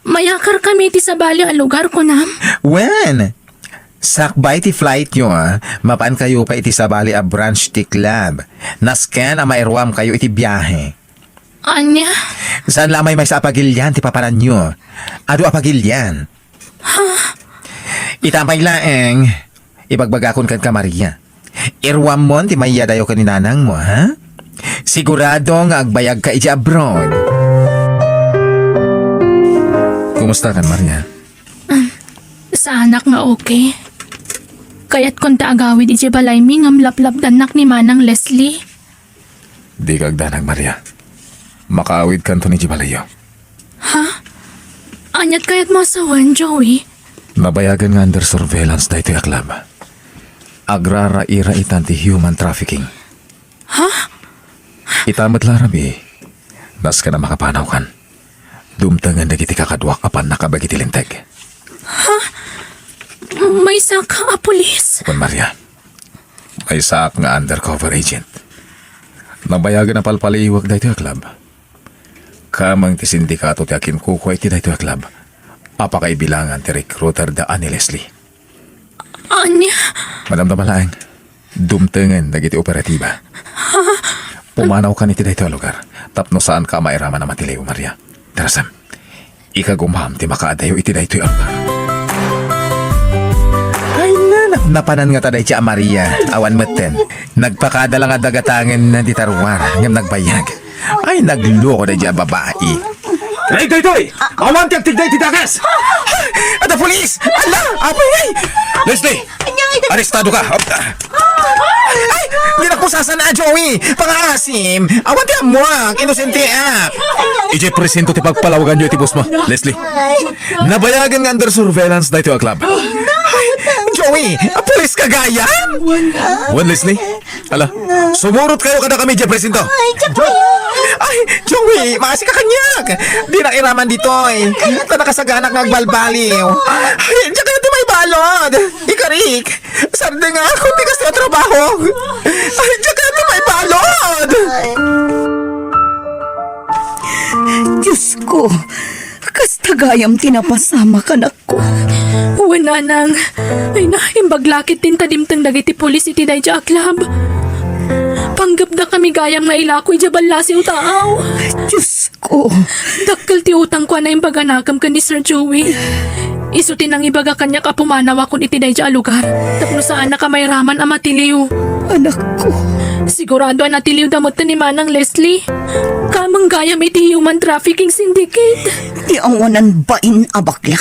Mayakarkami iti sabali a lugar, kunam? Wen, sakbay ti flightyo, mapankayo pay iti sabali a branch ti club. Nasken a mairuamkayo iti biahe. Ania? Saan la a maymaysa a pagilian ti papananyo. Adu a pagilian. Ita pay laeng, ibagbagakon kenka, Maria. Iruammon ti maiyadayo ken ni nanangmo, ha? Sigurado nga agbayagka idiay abroad. Kumustakan, Maria? Saanak nga okay. Kayatkon ta agawid idiay balaymi ngem laplapdannak ni Manang Leslie. Dika agdanag, Maria. Makaawidkanton idiay balayyo. Ha? Aniat kayatmo a sawen, Joey? Nabayagen nga under surveillance daytoy a club. Agraraira itan ti human trafficking. Ha? Ita met la a rabii, nasken a makapanawkan. Dumtengen dagiti kakaduak a pannakabag iti linteg. Ha? Maysaka a pulis? Wen, Maria. Maysaak nga undercover agent. Nabayagen a palpaliiwek daytoy a club. Kameng ti sindikato ti akinkukua iti daytoy a club a pakaibilangan ti recruiter da a ni Leslie. Ania? Madamdama laeng. Dumtengen dagiti operatiba. Pumanawkan iti daytoy a lugar tapno saanka a mairaman a matiliw, Maria. Tara, Sam. Ikagumam ti makaadayo iti daytoy a lugar. Ay, na, napnapanan ngata daydiay a Maria. Awan metten. Nagpakada la nga dagatangen ti taruar, ngem nagbayag. Ay, nagloko daydiay a babai. Daytoy! Awan ti agtigda iti dakes! Adda pulis! Ala! Apay, ay! Leslie! Ania iti Arestado ka! Ay! Dinak mo sasana, Joey! Pangaasim! Awan ti ammoak! Inosente ak! Idiay presinto ti pagpalawaganyo iti boss mo, Leslie. Nabayagen nga under surveillance daytoy a club. Ay, Joey! A, pulis ka gayam? Wen, Leslie? Ala, sumurot kayo kadakami idiay presinto. Ay, Joey! Ay, Joey! Maasi ka kaniak! Dinak iraman ditoy! Ta nakasaganak nga agbalbaliw! Ay, diak kayat ti maibalud! Ikarik! Sardengak, kunti kasta a trabaho. Ay, diak kayat ti maibalud. Diosko, kasta gayam ti napasamak, anakko. Wen, nanang. Ay na, imbag la ket ti inta dimteng dagiti pulis iti daydiay a club. Panggepdakami gayam nga ilako idiay ballasiw taaw. Dios Ko. Dakkel ti utangko a naimbag a nakem ken ni Sir Joey. Isu ti nangibaga kaniak a pumanawakon iti daydiay a lugar tapno saannak a mairaman a matiliw. Anakko. Sigurado a natiliwda met ni Manang Leslie. Kameng gayam iti human trafficking syndicate. Ti awanan bain a bakla.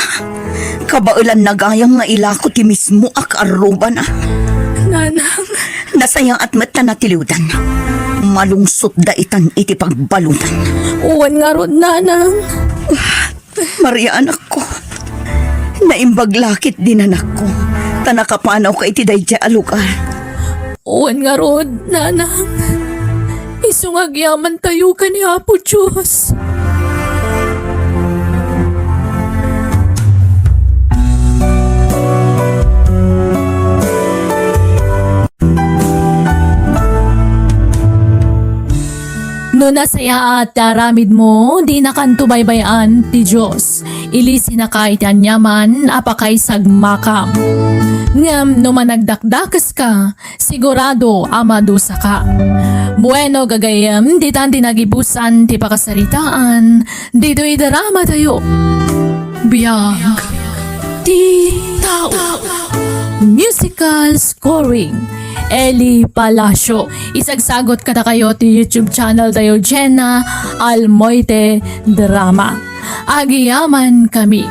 Kabaelanna gayam nga ilako ti mismo a kaarrubana. Nanang. Nasayaat met ta natiliwdan. Malungsotda itan iti pagbaludan. Wen ngarud, nanang. Maria, anakko. Naimbag la ket di nanakko, ta nakapanawka iti daydiay a lugar. Wen ngarud, nanang. Isu nga agyamantayo ken ni Apo Dios. No nasayaat ti aramidmo, dinakanto baybay-an ti Dios. Ilisinaka iti aniaman a pakaisagmakam. Ngem no managdakdakeska, sigurado a madusaka. Bueno, gagayyem, ditan ti nagibusan ti pakasaritaan ditoy dramatayo. Biag ti tao. Musical scoring, Eli Palacio. Isagsagot kadakayo ti YouTube channel tayo, Jenna Almoite Drama. Agyamankami.